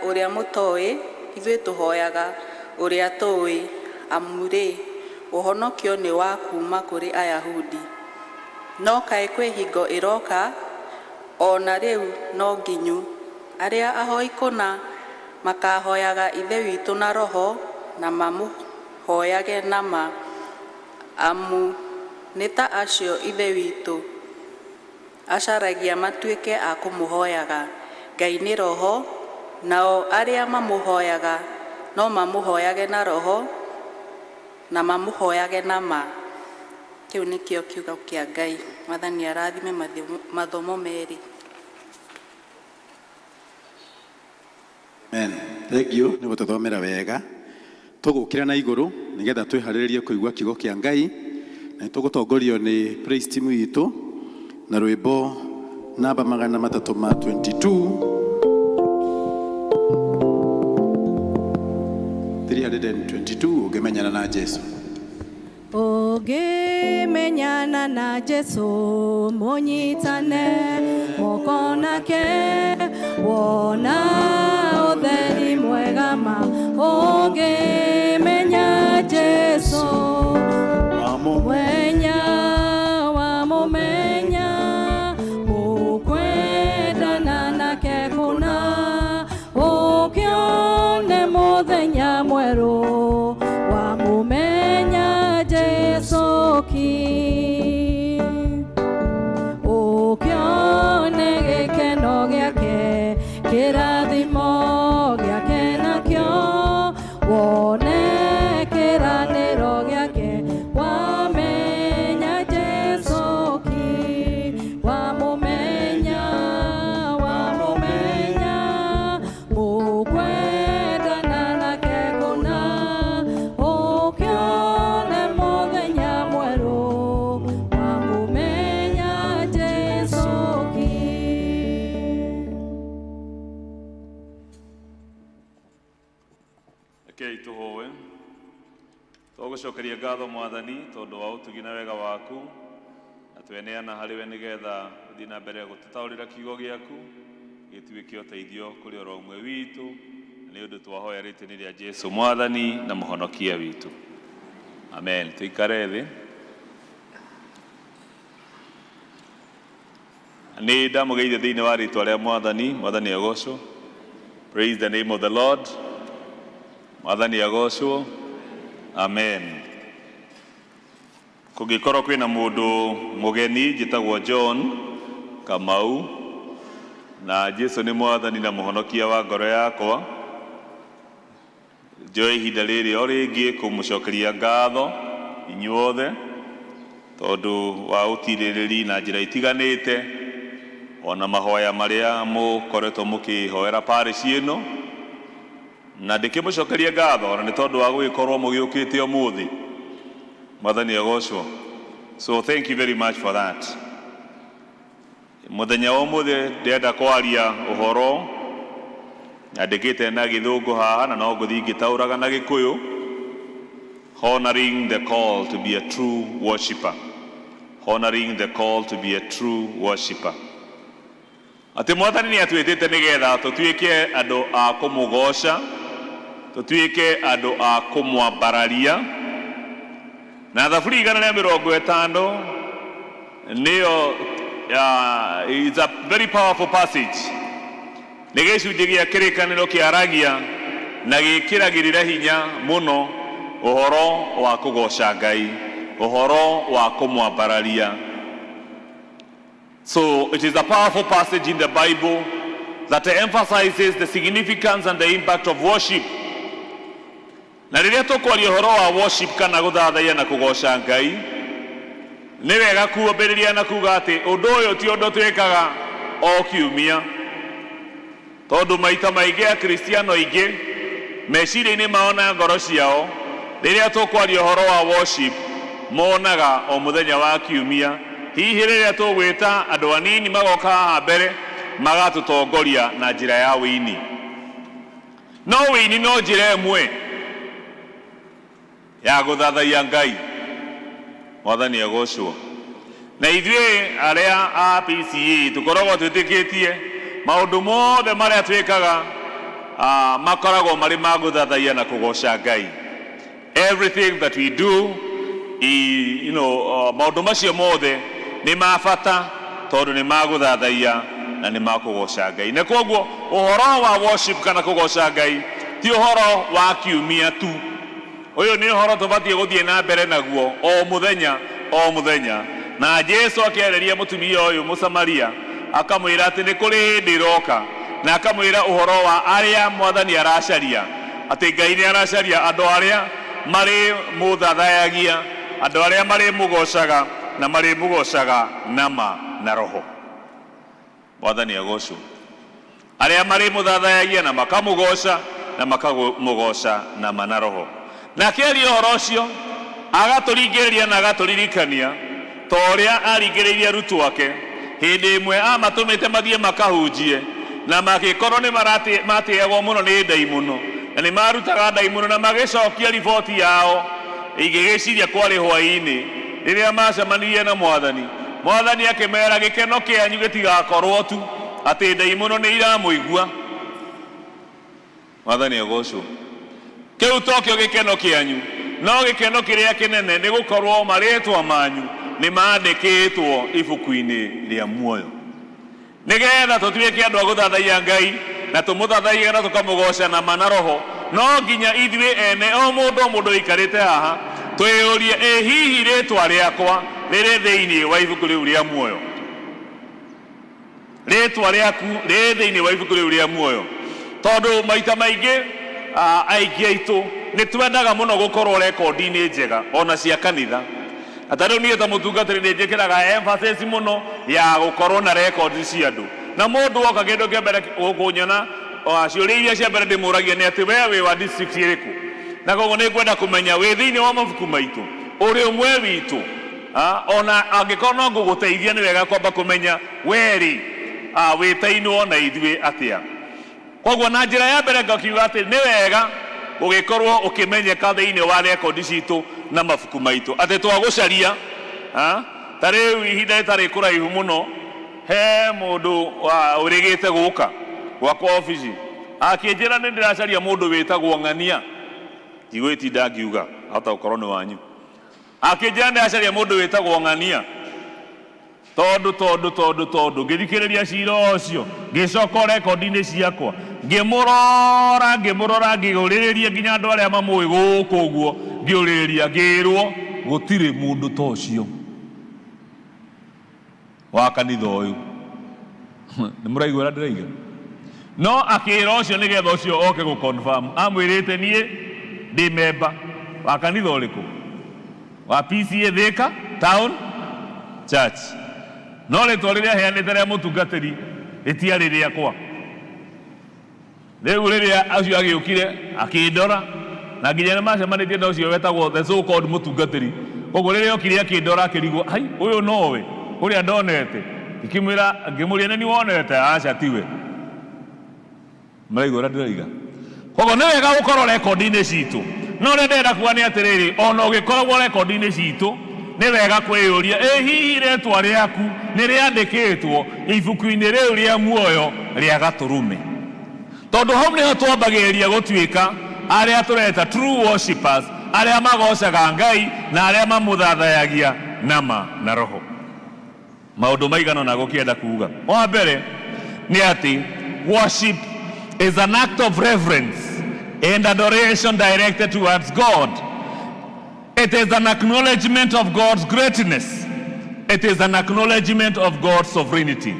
ũrĩa mũtoĩ, ithuĩ tũhoyaga ũrĩa tũĩ, amu-rĩ, ũhonokio nĩ wa kuuma kũrĩ Ayahudi. No kaĩ kwĩ hingo ĩroka, o na rĩu no nginyu, arĩa ahoi kũna makahoyaga Ithe witũ na roho na mamũhoyage na ma, amu nĩ ta acio Ithe witũ acaragia matuĩke a kũmũhoyaga. Ngai nĩ roho, nao arĩa mamũhoyaga no mamũhoyage na roho na mamũhoyage na ma." Kĩu nĩkĩo kiugo kĩa Ngai. Mwathani arathime mathomo merĩ. Amen. Thank you nĩ gũtũthomera wega. Tũgũkĩra na igũrũ nĩgetha twĩharĩrĩrie kũigua kiugo kĩa Ngai, na tũgũtongorio nĩ praise team itũ na rwĩmbo namba 322, 322, Ũngĩmenyana na Jesu. Ũngĩmenyana na Jesu, mũnyitane moko nake, wona ũtheri mwega ma. Ũngĩmenya Jesu, mwenya wamũmenya, mũkwendana nake kũna, ũkĩone mũthenya mwerũ wamũmenya Jesu ki. Ũkĩone gĩkeno gĩake, kĩrathimo gĩake nakĩo, wone kĩranĩro gĩake, wamenya Jesu ki. Wamũmenya, wamũmenya, mũkwendana nake kũna, ũkĩone mũthenya mwerũ wamũmenya Jesu ki. Rekei tũhoe. Tũgũcokeria ngatho, Mwathani, tondũ wa ũtugi na wega waku, na tweneana harĩ we nĩgetha ũthiĩ na mbere gũtũtaũrĩra kiugo gĩaku. Gĩtuĩke ũteithio kũrĩ oro ũmwe witũ, na nĩ ũndũ twahoya rĩtwa-inĩ rĩa Jesu Mwathani na Mũhonokia witũ. Amen. Tũikare thĩ. Nĩ ndamũgeithia thĩinĩ wa rĩtwa rĩa Mwathani. Mwathani agocwo. Praise the name of the Lord. Mwathani agocwo. Amen. Kũngĩkorwo kwĩna mũndũ mũgeni, njĩtagwo John Kamau, na Jesu nĩ Mwathani na Mũhonokia wa ngoro yakwa. Njoe ihinda rĩrĩ o rĩngĩ kũmũcokeria ngatho inyuothe tondũ wa ũtirĩrĩri na njĩra itiganĩte, ona mahoya marĩa mũkoretwo mũkĩhoera parish ĩno, na ndĩkĩmũcokeria ngatho ona nĩ tondũ wa gũgĩkorwo mũgĩũkĩte ũmũthĩ. Mwathani agocwo. So thank you very much for that. Mũthenya wa ũmũthĩ ndĩrenda kwaria ũhoro nyandĩkĩte na gĩthũngũ haha na no ngũthiĩ ngĩtaũraga na gĩkũyũ. Honoring the call to be a true worshipper. Honoring the call to be a true worshipper. Atĩ Mwathani nĩ atwĩtĩte nĩgetha tũtuĩke andũ a kũmũgoca, tũtuĩke andũ a kũmwambararia. Na Thaburi 150 nĩyo it's a very powerful passage. Nĩ gĩcunjĩ gĩa kĩrĩkanĩro kĩaragia na gĩkĩragĩrĩra hinya mũno ũhoro wa kũgoca Ngai, ũhoro wa kũmwambararia. So it is a powerful passage in the Bible that emphasizes the significance and the impact of worship. Na rĩrĩa tũkwaria ũhoro wa worship kana gũthathaiya na kũgoca Ngai, nĩ wega kuambĩrĩria na kuga atĩ ũndũ ũyũ ti ũndũ twĩkaga o kiumia, tondũ maita maingĩ Akristiano aingĩ meciria-inĩ mao na ngoro ciao rĩrĩa tũkwaria ũhoro wa worship monaga o mũthenya wa kiumia, hihi rĩrĩa tũgwĩta andũ anini magoka haha mbere magatũtongoria na njĩra ya wĩini. No wĩini no njĩra ĩmwe ya gũthathaiya Ngai. Mwathani agocwo. Na ithuĩ arĩa a PCEA tũkoragwo twĩtĩkĩtie maũndũ mothe marĩa twĩkaga makoragwo marĩ ma gũthathaiya na kũgoca Ngai. Everything that we do, maũndũ macio mothe nĩ ma bata tondũ nĩ ma gũthathaiya na nĩ ma kũgoca Ngai. Na koguo ũhoro wa worship kana kũgoca Ngai ti ũhoro wa kiumia tu. Ũyũ nĩ ũhoro tũbatiĩ gũthiĩ na mbere naguo o mũthenya o mũthenya. Na Jesu akĩarĩria mũtumia ũyũ Mũsamaria akamwĩra atĩ nĩ kũrĩ hĩndĩ ĩroka, na akamwĩra ũhoro wa arĩa Mwathani aracaria, atĩ Ngai nĩ aracaria andũ arĩa marĩ mũthathayagia, andũ arĩa marĩ mũgocaga na marĩ mũgocaga na ma na roho. Mwathani agocwo. Arĩa marĩ mũthathayagia na makamũgoca na makamũgoca na ma na roho. Na akĩaria ũhoro ũcio agatũringĩrĩria na agatũririkania ta ũrĩa aringĩrĩirie arutwo ake hĩndĩ ĩmwe amatũmĩte mathiĩ makahunjie, na magĩkorwo nĩ matĩagwo mũno nĩ ndaimono, na nĩ marutaga ndaimono, na magĩcokia riboti yao ingĩgĩciria kwarĩ hwaĩ-inĩ rĩrĩa macemanirie na Mwathani. Mwathani akĩmera gĩkeno kĩanyu gĩtigakorwo tu atĩ ndaimono nĩ iramũigua. Mwathani agocwo. Kĩu tokĩo gĩkeno kĩanyu, no gĩkeno kĩrĩa kĩnene nĩ gũkorwo marĩtwa manyu nĩ mandĩkĩtwo ibuku-inĩ rĩa muoyo. Nĩgetha tũtuĩke andũ a gũthathaiya Ngai na tũmũthathaiye na tũkamũgoca na ma na roho, no nginya ithuĩ ene o mũndũ o mũndũ ũikarĩte haha twĩyũrie, ĩ hihi rĩtwa rĩakwa rĩrĩ thĩinĩ wa ibuku rĩu rĩa muoyo? Rĩtwa rĩaku rĩrĩ thĩinĩ wa ibuku rĩu rĩa muoyo? Tondũ maita maingĩ aingĩ aitũ nĩ twendaga mũno gũkorwo rekondi-inĩ njega ona cia kanitha. Na ta rĩu niĩ ta mũtungatĩri nĩ njĩkĩraga emphasis mũno ya gũkorwo na rekondi cia andũ. Na mũndũ oka kĩndũ kĩa mbere kũnyona, ciũria iria cia mbere ndĩmũragia nĩ atĩ we wĩ wa district ĩrĩkũ? Na koguo nĩ ngwenda kũmenya wĩ thĩinĩ wa mabuku maitũ, ũrĩ ũmwe witũ. Ona angĩkorwo no ngũgũteithia nĩ wega kwamba kũmenya we rĩ, wĩtainwo na ithuĩ atĩa. Koguo na njĩra ya mbere ngakiuga atĩ nĩ wega gũgĩkorwo ũkĩmenyeka thĩinĩ wa rekondi citũ na mabuku maitũ atĩ twagũcaria. Ta rĩu ihinda rĩtarĩ kũraihu mũno he mũndũ ũrĩgĩte gũka. Gwakwa obici akĩnjĩra nĩ ndĩracaria mũndũ wĩtagwo Ng'ania. Ndigwĩtinda ngiuga hata ũkorwo nĩ wanyu. Akĩnjĩra ndĩracaria mũndũ wĩtagwo Ng'ania tondũ tondũ tondũ tondũ ngĩthikĩrĩria cira ũcio, ngĩcoka rekondi-inĩ ciakwa, ngĩmũrora ngĩmũrora, ngĩũrĩrĩria nginya andũ arĩa mamũĩ gũkũ ũguo, ngĩũrĩrĩria, ngĩrwo gũtirĩ mũndũ ta ũcio wa kanitha ũyũ. Nĩ mũraigua ũrĩa ndĩroiga? No akĩra ũcio nĩgetha ũcio oke gũ confirm, amwĩrĩte niĩ ndĩ memba wa kanitha ũrĩkũ? Wa PCEA Thika Town Church. No rĩtwa rĩrĩa aheanĩte rĩa mũtungatĩri rĩtiarĩ rĩakwa. Rĩu rĩrĩa ũcio agĩũkire akĩndora, na nginya nĩ macemanĩtie na ũcio wetagwo the so called mũtungatĩri. Koguo rĩrĩa okire akĩndora akĩrigwo, hai, ũyũ nowe ũrĩa ndonete? Ngĩkĩmwĩra, ngĩmũria nĩ niĩ wonete? Aca tiwe. Mũraigua ũrĩa ndĩroiga? Koguo nĩ wega gũkorwo rekondi-inĩ citũ. No ũrĩa ndĩrenda kuga nĩ atĩrĩrĩ, ona ũgĩkoragwo rekondi-inĩ citũ, nĩ wega kwĩyũria, ĩ hihi rĩtwa rĩaku nĩ rĩandĩkĩtwo ibuku-inĩ rĩu rĩa muoyo rĩa Gatũrũme? Tondũ hau nĩho twambagĩrĩria gũtuĩka arĩa tũreta true worshipers, arĩa magocaga Ngai na arĩa mamũthathayagia na ma na roho. Maũndũ maigana ũna gũkĩenda kuga. Wa mbere nĩ atĩ worship is an act of reverence and adoration directed towards God. It is an acknowledgement of God's greatness. It is an acknowledgement of God's sovereignty.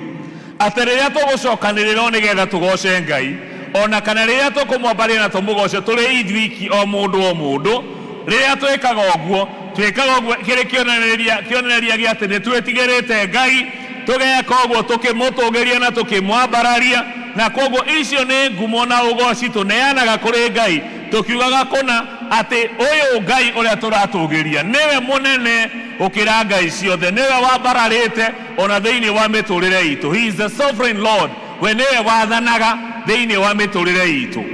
Atĩ rĩrĩa tũgũcokanĩrĩra nĩgetha tũgoce Ngai, ona kana rĩrĩa tũkũmwambarĩra na tũmũgoce tũrĩ ithuiki o mũndũ o mũndũ, rĩrĩa twĩkaga ũguo, twĩkaga ũguo kĩrĩ kĩonereria kĩonereria gĩa atĩ nĩ twĩtigĩrĩte Ngai, tũgeka ũguo tũkĩmũtũgĩria na tũkĩmwambararia, na koguo icio nĩ ngumo na ũgoci tũneanaga kũrĩ Ngai, tũkiugaga kũna atĩ ũyũ Ngai ũrĩa tũratũgĩria nĩwe mũnene gũkĩra ngai ciothe, nĩwe wambararĩte ona thĩinĩ wa mĩtũrĩre itũ. He is the sovereign Lord, we nĩwe wathanaga thĩinĩ wa mĩtũrĩre itũ.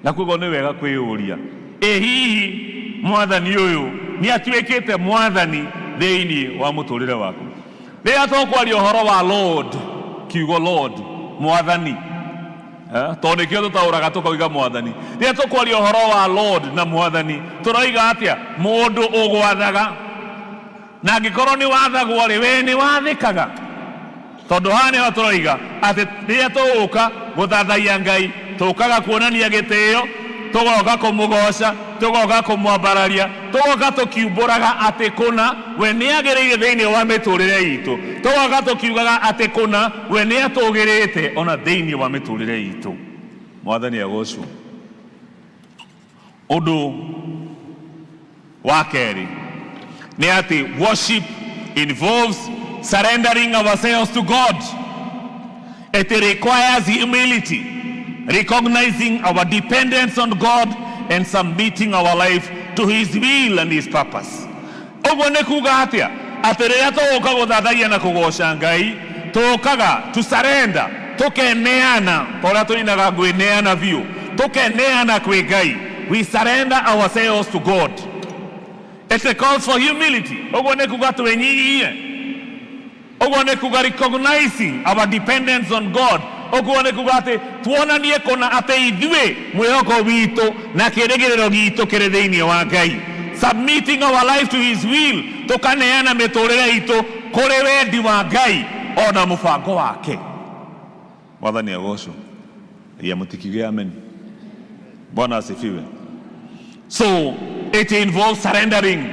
Na koguo nĩ wega kwĩyũria, ĩ hihi mwathani ũyũ nĩ atuĩkĩte mwathani thĩinĩ wa mũtũrĩre waku? Rĩrĩa tũkwaria ũhoro wa Lord, kiugo Lord, mwathani, tondũ nĩkĩo tũtaũraga tũkoiga mwathani. Rĩrĩa tũkwaria ũhoro wa Lord na mwathani, tũroiga atĩa? Mũndũ ũgwathaga. Na angĩkorwo nĩ wathagwo rĩ, we nĩ wathĩkaga? Tondũ haha nĩho tũroiga atĩ rĩrĩa tũgũka gũthathaiya Ngai, tũkaga kuonania gĩtĩo, tũgoka kũmũgoca, tũgoka kũmwambararia, tũgoka tũkiumbũraga atĩ kũna we nĩ agĩrĩire thĩinĩ wa mĩtũrĩre itũ, tũgoka tũkiugaga atĩ kũna we nĩ atũgĩrĩte ona thĩinĩ wa mĩtũrĩre itũ. Mwathani agocwo. Ũndũ wa kerĩ nĩ atĩ worship involves surrendering ourselves to God. It requires humility, recognizing our dependence on God and submitting our life to His will and His purpose. Ũguo nĩ kuga atĩa? Atĩ rĩrĩa tũgũka gũthathaiya na kũgoca Ngai, tũkaga to surrender, tũkeneana, ta ũrĩa tũinaga ngwĩneana biũ, tũkeneana kwĩ Ngai. We surrender ourselves to God. It calls for humility. Ũguo nĩ kuga twĩnyihie. Ũguo nĩ kuga recognizing our dependence on God. Ũguo nĩ kuga atĩ tuonanie kũna atĩ ithuĩ mwĩhoko witũ na kĩrĩgĩrĩro gitũ kĩrĩ thĩinĩ wa Ngai. Submitting our life to His will, tũkaneana mĩtũrĩre itũ kũrĩ wendi wa Ngai ona mũbango wake. Mwathani agocwo. Ya mũtikiuge amen. Bwana asifiwe. So it involves surrendering.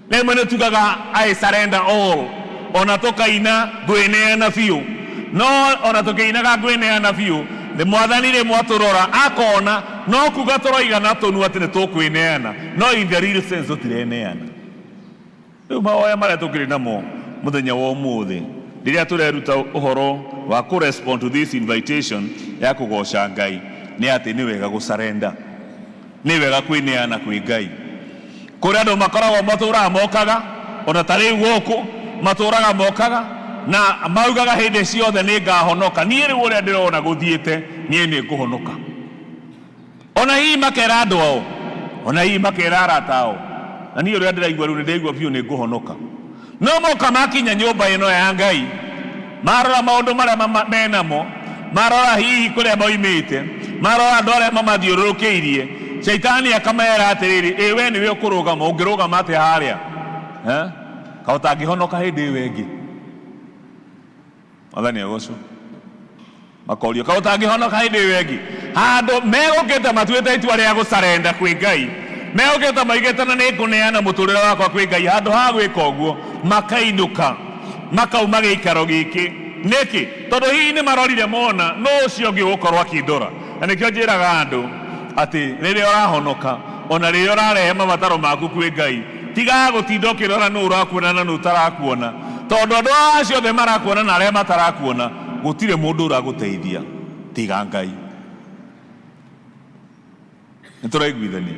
Rĩmwe nĩ tugaga I surrender all, ona tũkaina ngwĩneana biũ, no ona tũkĩinaga ngwĩneana biũ, nĩ mwathani rĩmwe atũrora akona no kuga tũroiga na tũnua atĩ nĩ tũkwĩneana, no in the real sense tũtireneana. Rĩu mahoya marĩa tũkĩrĩ namo mũthenya wa ũmũthĩ rĩrĩa tũreruta ũhoro wa kũ respond to this invitation ya kũgoca Ngai nĩ atĩ nĩ wega gũ surrender, nĩ wega kwĩneana kwĩ Ngai. Kũrĩ andũ makoragwo matũraga mokaga ona ta rĩu gũkũ matũraga mokaga na maugaga hĩndĩ ciothe nĩ ngahonoka, niĩ rĩu ũrĩa ndĩrona gũthiĩte niĩ nĩ ngũhonoka. Ona hihi makera andũ ao, ona hihi makera arata ao, na niĩ ũrĩa ndĩraigua rĩu nĩ ndĩraigua biũ nĩ ngũhonoka. No moka makinya nyũmba ĩno ya Ngai, marora maũndũ marĩa menamo, Marora hihi kũrĩa moimĩte, marora andũ arĩa mamathiũrũrũkĩirie, Shaitani akamera atĩrĩrĩ, ĩ we nĩwe ũkũrũgama, ũngĩrũgama atĩa harĩa? Eh? Kaĩ ũtangĩhonoka hĩndĩ ĩyo ĩngĩ? Mwathani agocwo. Makorio, kaĩ ũtangĩhonoka hĩndĩ ĩyo ĩngĩ? Handũ megũkĩte matuĩte itua rĩa gũcarenda kwĩ Ngai, megũkĩte maigĩte na nĩ ngũneana mũtũrĩre wakwa kwĩ Ngai, handũ ha gwĩka ũguo makainũka, makauma gĩikaro gĩkĩ. Nĩkĩ? Tondũ hihi nĩ marorire mona nũ ũcio ũngĩ ũgũkorwo akĩndora. Na nĩkĩo njĩraga andũ atĩ rĩrĩa ũrahonoka, ona rĩrĩa ũrarehe mabataro maku kwĩ Ngai, tiga gũtinda ũkĩrora nũ ũrakuona na nũ ũtarakuona, tondũ andũ acio othe marakuona na arĩa matarakuona, gũtirĩ mũndũ ũragũteithia tiga Ngai. Nĩ tũraiguithania?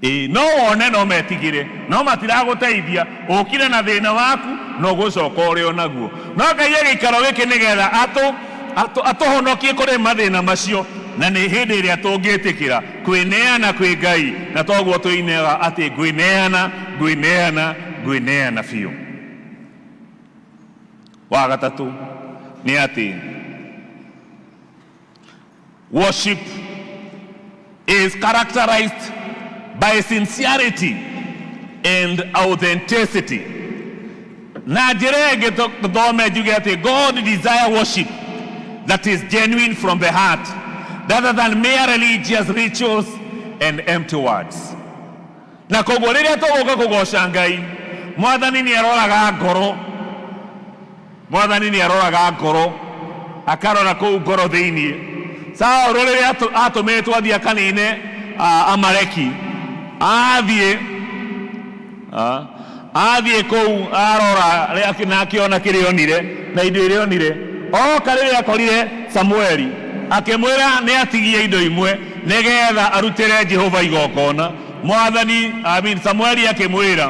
Ĩĩ, no wone no metigĩre, no matiragũteithia. Ũkire na thĩna waku na ũgũcoka ũrĩ o naguo. No Ngai agĩikaro gĩkĩ nĩgetha atũ atũhonokie kũrĩ mathĩna macio, na nĩ hĩndĩ ĩrĩa tũngĩtĩkĩra kwĩneana kwĩ Ngai, na toguo tũinaga atĩ ngwĩneana, ngwĩneana, ngwĩneana biũ. Wa gatatũ nĩ atĩ worship is characterized by sincerity and authenticity. Na njĩra ĩngĩ tũthome njuge atĩ God desire worship that is genuine from the heart rather than mere religious rituals and empty words. Na koguo rĩrĩa tũgũka kũgoca Ngai, Mwathani nĩ aroraga ngoro. Mwathani nĩ aroraga ngoro, akarora kũu ngoro thĩinĩ. Saũlũ rĩrĩa atũmĩtwo athiĩ akanine Amaleki, athiĩ athiĩ kũu arora na akĩona kĩrĩa onire na indo iria onire. Oka rĩrĩa akorire Samueli, akĩmwĩra nĩ atigie indo imwe nĩgetha arutĩre Jehova igongona. Mwathani, I mean, Samueli akĩmwĩra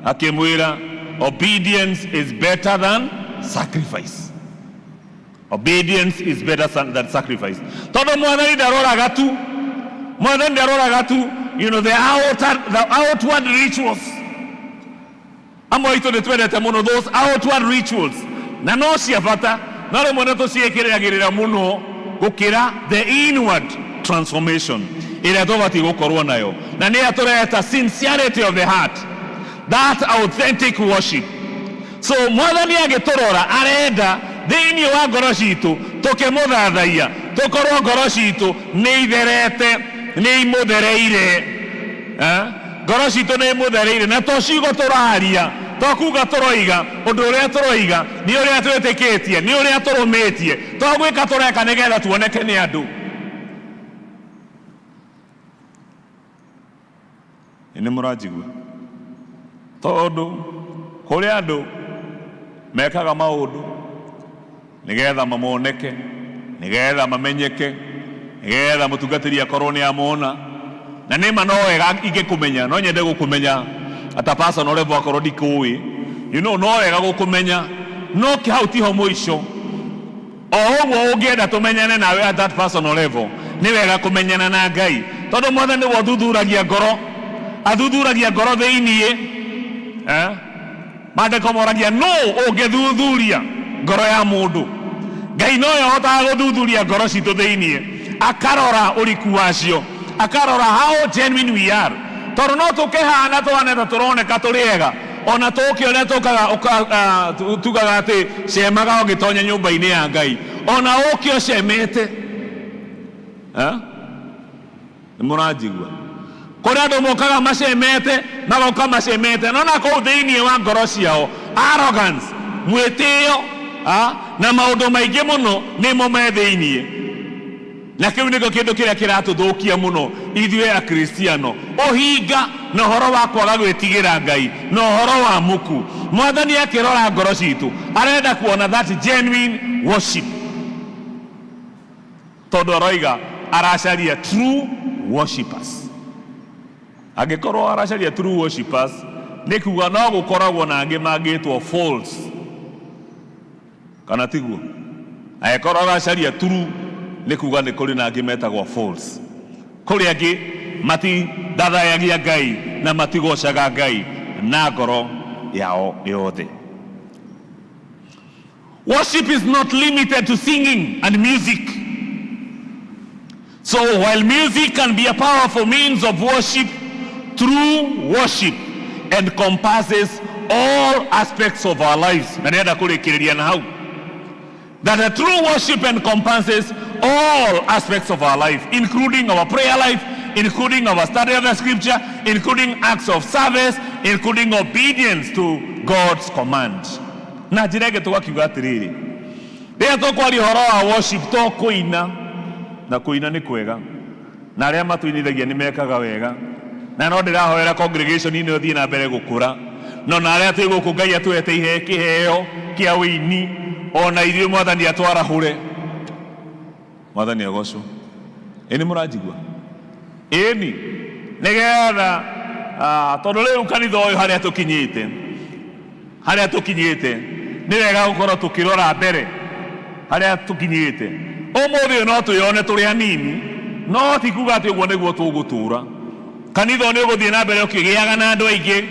akĩmwĩra obedience is better than sacrifice. Obedience is better than sacrifice. Tondũ Mwathani ndaroraga tu, Mwathani ndaroraga tu, you know, the outer, the outward rituals. Amwe aitũ nĩ twendete mũno those outward rituals, na no cia bata, no rĩmwe nĩ tũciĩkĩragĩrĩra mũno gũkĩra the inward transformation ĩrĩa tũbatiĩ gũkorwo nayo, na nĩyo tũreta sincerity of the heart, that authentic worship. So Mwathani agĩtũrora arenda thĩinĩ wa ngoro citũ tũkĩmũthathaiya tũkorwo ngoro citũ nĩ itherete, nĩ imũthereire. Ngoro citũ nĩ imũthereire, na to ciugo tũraria, to kuga tũroiga, ũndũ ũrĩa tũroiga nĩ ũrĩa twĩtĩkĩtie, nĩ ũrĩa tũrũmĩtie, to gwĩka tũreka nĩgetha tuoneke nĩ andũ. Nĩ mũranjigua? Tondũ kũrĩ andũ mekaga maũndũ nĩgetha mamoneke, nĩgetha mamenyeke, nĩgetha mũtungatĩri akorwo nĩ amona. Na nĩ ma no wega ingĩkũmenya, no nyende gũkũmenya at a personal level akorwo ndikũĩ, you know, no wega gũkũmenya, no hau tiho mũico. O ũguo ũngĩenda tũmenyane nawe at that personal level, nĩ wega kũmenyana na Ngai, tondũ Mwathani nĩwe ũthuthuragia ngoro, athuthuragia ngoro thĩiniĩ. Maandĩko moragia nũ ũngĩthuthuria ngoro ya mũndũ? Ngai nowe ũhotaga gũthuthuria ngoro citũ thĩiniĩ, akarora ũriku wacio, akarora how genuine we are. Tondũ no tũkĩhana tũhane ta tũroneka tũrĩ ega, ona tũke ũrĩa tũkaga, tugaga atĩ cemaga ũgĩtonya nyũmba-inĩ ya Ngai, ona ũke ũcemete. Nĩ mũranjigua? Kũrĩ andũ mokaga macemete, magoka macemete, no na kũu thĩinĩ wa ngoro ciao arrogance, mwĩtĩo, na maũndũ maingĩ mũno nĩmo me thĩinĩ. Na kĩu nĩkĩo kĩndũ kĩrĩa kĩratũthũkia mũno ithuĩ Akristiano, ũhinga na ũhoro wa kwaga gwĩtigĩra Ngai na ũhoro wa muku. Mwathani akĩrora ngoro citũ arenda kuona that genuine worship, tondũ aroiga aracaria true worshipers. Angĩkorwo aracaria true worshipers, nĩ kuga no gũkoragwo na angĩ mangĩtwo false, kana tiguo? Angĩkorwo aracaria true, nĩ kuga nĩ kũrĩ na angĩ metagwo false. Kũrĩ angĩ matithathayagia Ngai na matigocaga Ngai na ngoro yao yothe. Worship is not limited to singing and music. So while music can be a powerful means of worship, true worship encompasses all aspects of our lives. Na nĩenda kũrĩkĩrĩria na hau. That a true worship encompasses all aspects of our life, including our prayer life, including our study of the scripture, including acts of service, including obedience to God's command. Na njĩra ĩngĩ tũgakiuga atĩrĩrĩ, rĩrĩa tũkwaria ũhoro wa worship to kũina, na kũina nĩ kwega, na arĩa matũinithagia nĩ mekaga wega, na no ndĩrahoera congregation ĩno ĩthiĩ na mbere gũkũra, no na arĩa twĩ gũkũ Ngai atũhete ihe kĩheo kĩa wĩini, ona ithuĩ Mwathani atwarahũre. Mwathani agocwo. Ĩ nĩ mũranjigua? Ĩni, nĩgetha tondũ rĩu kanitha ũyũ harĩa tũkinyĩte, harĩa tũkinyĩte nĩ wega gũkorwo tũkĩrora mbere harĩa tũkinyĩte. Ũmũthĩ ũyũ no twĩyone tũrĩ anini, no ti kuga atĩ ũguo nĩguo tũgũtũra. Kanitha ũyũ nĩ ũgũthiĩ na mbere ũkĩgĩaga na andũ aingĩ,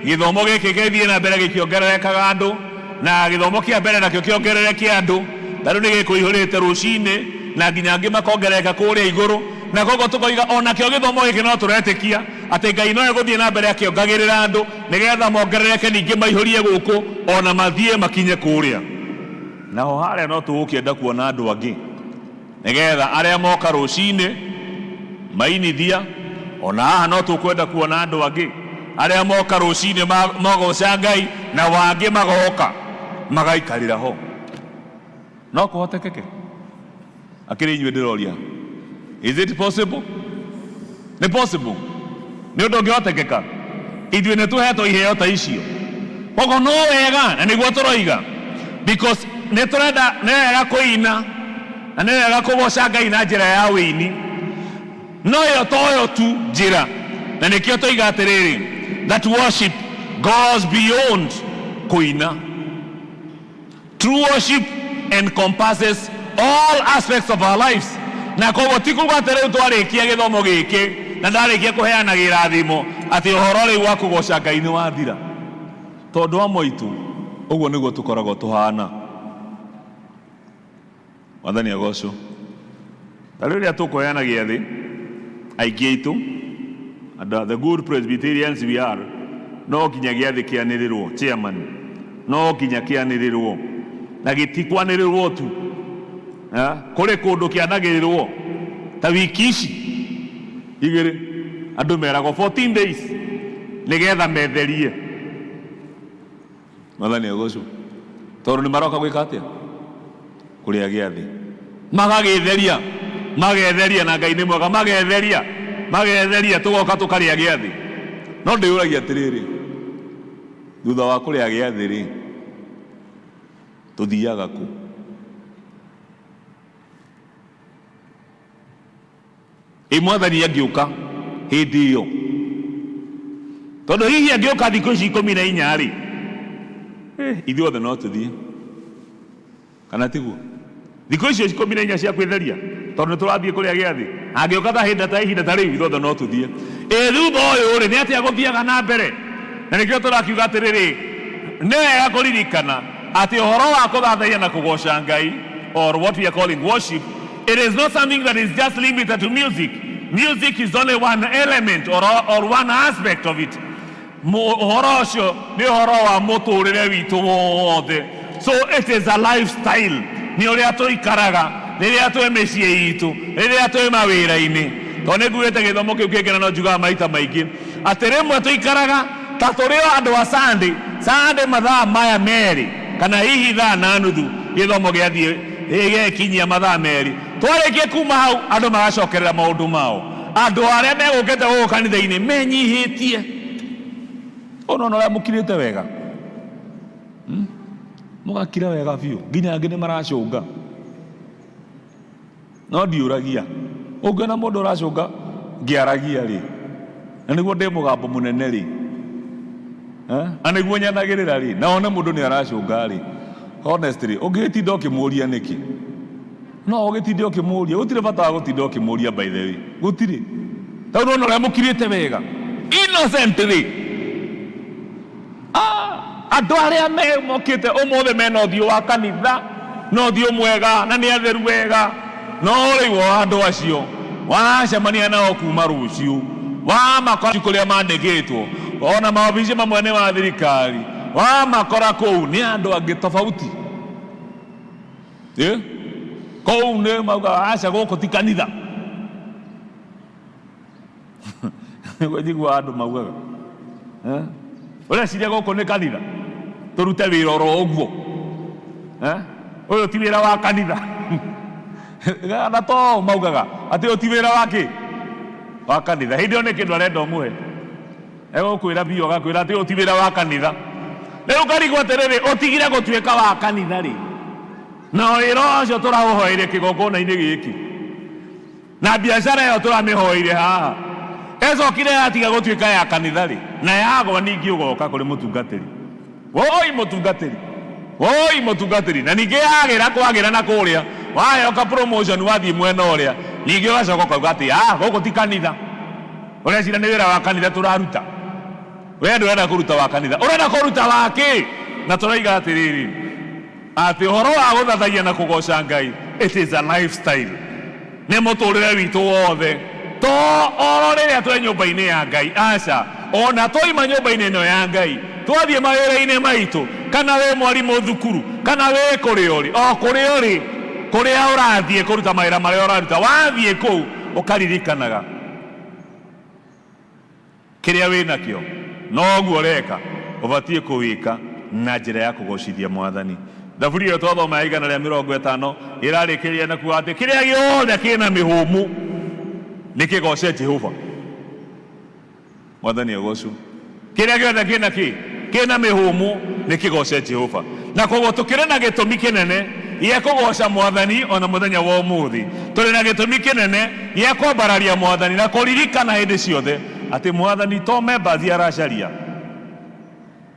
gĩthomo gĩkĩ gĩthiĩ na mbere gĩkĩongererekaga andũ, na gĩthomo kĩa mbere nakĩo kĩongerereke andũ, ta rĩu nĩ gĩkũihũrĩte rũcinĩ, na nginya angĩ makongerereka kũrĩa igũrũ, na koguo tũkoiga onakĩo gĩthomo gĩkĩ no tũretĩkia atĩ Ngai no egũthiĩ na mbere akĩongagĩrĩra andũ nĩgetha mongerereke ningĩ maihũrie gũkũ ona mathiĩ makinye kũrĩa. Naho harĩa no tũgũkĩenda kuona andũ angĩ nĩgetha arĩa moka rũcinĩ mainithia, ona haha no tũkwenda kuona andũ angĩ arĩa moka rũcinĩ magoca Ngai na wangĩ magoka magaikarĩra ho. No kũhotekeke? Akĩrĩ inyuĩ ndĩroria, is it possible? Nĩ possible? Nĩ ũndũ ũngĩhotekeka? Ithuĩ nĩ tũhetwo iheo ta icio, koguo no wega, na nĩguo tũroiga, because nĩ tũrenda, nĩ wega kũina na nĩ wega kũgoca Ngai na njĩra ya wĩini, no ĩyo toyo tu njĩra, na nĩkĩo tũiga atĩrĩrĩ, that worship goes beyond kũina. True worship encompasses all aspects of our lives. Na koguo ti kuga atĩ rĩu twarĩkia gĩthomo gĩkĩ na ndarĩkia kũheana gĩrathimo atĩ ũhoro rĩu wa kũgoca Ngai nĩ wathira, tondũ amwe aitũ ũguo nĩguo tũkoragwo tũhana. Mwathani agocwo. Ta rĩrĩa tũkũheana gĩathĩ, aingĩ aitũ, and the good Presbyterians we are, no nginya gĩathĩ kĩanĩrĩrwo, chairman, no nginya kĩanĩrĩrwo, na gĩtikwanĩrĩrwo tu, kũrĩ kũndũ kĩanagĩrĩrwo ta wiki ici igĩrĩ, andũ meragwo 14 days nĩgetha metherie. Mwathani agocwo. Tondũ nĩ maroka gwĩka atĩa? Kũrĩa gĩathĩ. Magagĩtheria, magetheria, na Ngai nĩ mwega, magetheria, magetheria, tũgoka tũkarĩa gĩathĩ. No ndĩyũragia atĩrĩrĩ, thutha wa kũrĩa gĩathĩ rĩ, tũthiaga kũ? Ĩ Mwathani angĩũka hĩndĩ ĩyo, tondũ hihi angĩũka thikũ ici 14 rĩ, ithuothe no tũthiĩ, kana tiguo? Thikũ icio 14 cia kwĩtheria, tondũ nĩ tũrathiĩ kũrĩa gĩathĩ, angĩũka ta hĩndĩ ta ihinda ta rĩu, ithuothe no tũthiĩ. Ĩ thutha ũyũ rĩ, nĩ atĩa gũthiaga na mbere? Na nĩkĩo tũrakiuga atĩrĩrĩ, nĩ wega kũririkana atĩ ũhoro wa kũthathaiya na kũgoca Ngai, or what we are calling worship, it is not something that is just limited to music. Music is only one element or one aspect of it. Ũhoro ũcio nĩ ũhoro wa mũtũrĩre witũ wothe. So it is a lifestyle. Nĩ ũrĩa tũikaraga rĩrĩa twĩ mĩciĩ itũ, rĩrĩa twĩ mawĩra-inĩ. Tondũ nĩ nguĩte gĩthomo kĩu kĩngĩ na no njugaga maita maingĩ atĩ rĩmwe tũikaraga ta tũrĩ o andũ a Sunday, Sunday mathaa maya merĩ kana hihi thaa na nuthu gĩthomo gĩathiĩ gĩgekinyia mathaa merĩ. Twarĩkia kuma hau andũ magacokerera maũndũ mao. Andũ arĩa megũkĩte gũkũ kanitha-inĩ menyihĩtie. Ũnona ũrĩa mũkirĩte wega? Mũgakira wega biũ nginya angĩ nĩ maracũnga. No ndiũragia, ũngĩona mũndũ ũracũnga ngĩaragia rĩ, na nĩguo ndĩ mũgambo mũnene rĩ, na nĩguo nyanagĩrĩra rĩ, na one mũndũ nĩ aracũnga rĩ, honestly, ũngĩgĩtinda ũkĩmũria nĩkĩ? No ũgĩtinde ũkĩmũria, gũtirĩ bata wa gũtinda ũkĩmũria by the way, gũtirĩ. Tondũ nĩwona ũrĩa mũkirĩte wega, innocently. Andũ arĩa mokĩte ũmũthĩ mena ũthiũ wa kanitha na ũthiũ mwega na nĩ atheru wega, no rĩu o andũ acio wacemania nao kuma rũciũ wamakora kũrĩa mandĩkĩtwo, ona maobici mamwe nĩ wa thirikari, wamakora kũu nĩ andũ angĩ tofauti. Kũu nĩ maugaga aca gũkũ ti kanitha. Nĩguo njiguaga andũ maugaga. Ũreciria gũkũ nĩ kanitha tũrute wĩra oro ũguo? Ũyũ ti wĩra wa kanitha. Na to maugaga atĩ ũyũ ti wĩra wa kĩ wa kanitha. Hĩndĩ ĩyo nĩ kĩndũ arenda ũmũhe, egũkwĩra biũ agakwĩra atĩ ũyũ ti wĩra wa kanitha. Rĩu ngarigwo atĩrĩrĩ, ũtigire gũtuĩka wa kanitha rĩ? Na wĩra ũcio tũraũhoeire kĩgongona-inĩ gĩkĩ, na biacara ĩyo tũramĩhoeire haha, ĩcokire yatiga gũtuĩka ya kanitha rĩ? Na yagwa ningĩ ũgoka kũrĩ mũtungatĩri, woi mũtungatĩri, woi mũtungatĩri. Na ningĩ yagĩra kwagĩra na kũrĩa waheo ka promotion wathiĩ mwena ũrĩa, ningĩ ũgacoka ũkauga atĩ ah, gũkũ ti kanitha. Ũreciria nĩ wĩra wa kanitha tũraruta? We ndũrenda kũruta wa kanitha, ũrenda kũruta wa kĩ? Na tũraiga atĩrĩrĩ, atĩ ũhoro wa gũthathaiya na kũgoca Ngai, it is a lifestyle, nĩ mũtũrĩre witũ wothe, to oro rĩrĩa twĩ nyũmba-inĩ ya Ngai, aca, ona twaima nyũmba-inĩ ĩno ya Ngai, twathiĩ mawĩra-inĩ maitũ, kana wĩ mwarimũ thukuru, kana wĩ kũrĩa ũrĩ, o kũrĩa ũrĩ, kũrĩa ũrathiĩ kũruta mawĩra marĩa ũraruta, wathiĩ kũu ũkaririkanaga kĩrĩa wĩ nakĩo, noguo ũreka ũbatiĩ kũwĩka na njĩra ya kũgocithia Mwathani. Thaburi ĩyo twathoma ya 150 ĩrarĩkĩrĩria na kuga atĩ kĩrĩa gĩothe kĩna mĩhũmũ nĩ kĩgoce Jehova. Mwathani agocwo. Kĩrĩa gĩothe kĩna kĩ kĩna mĩhũmũ nĩ kĩgoce Jehova. Na koguo tũkĩrĩ na gĩtũmi kĩnene gĩa kũgoca Mwathani ona mũthenya wa ũmũthĩ. Tũrĩ na gĩtũmi kĩnene gĩa kwambararia Mwathani na kũririkana hĩndĩ ciothe atĩ Mwathani to members aracaria.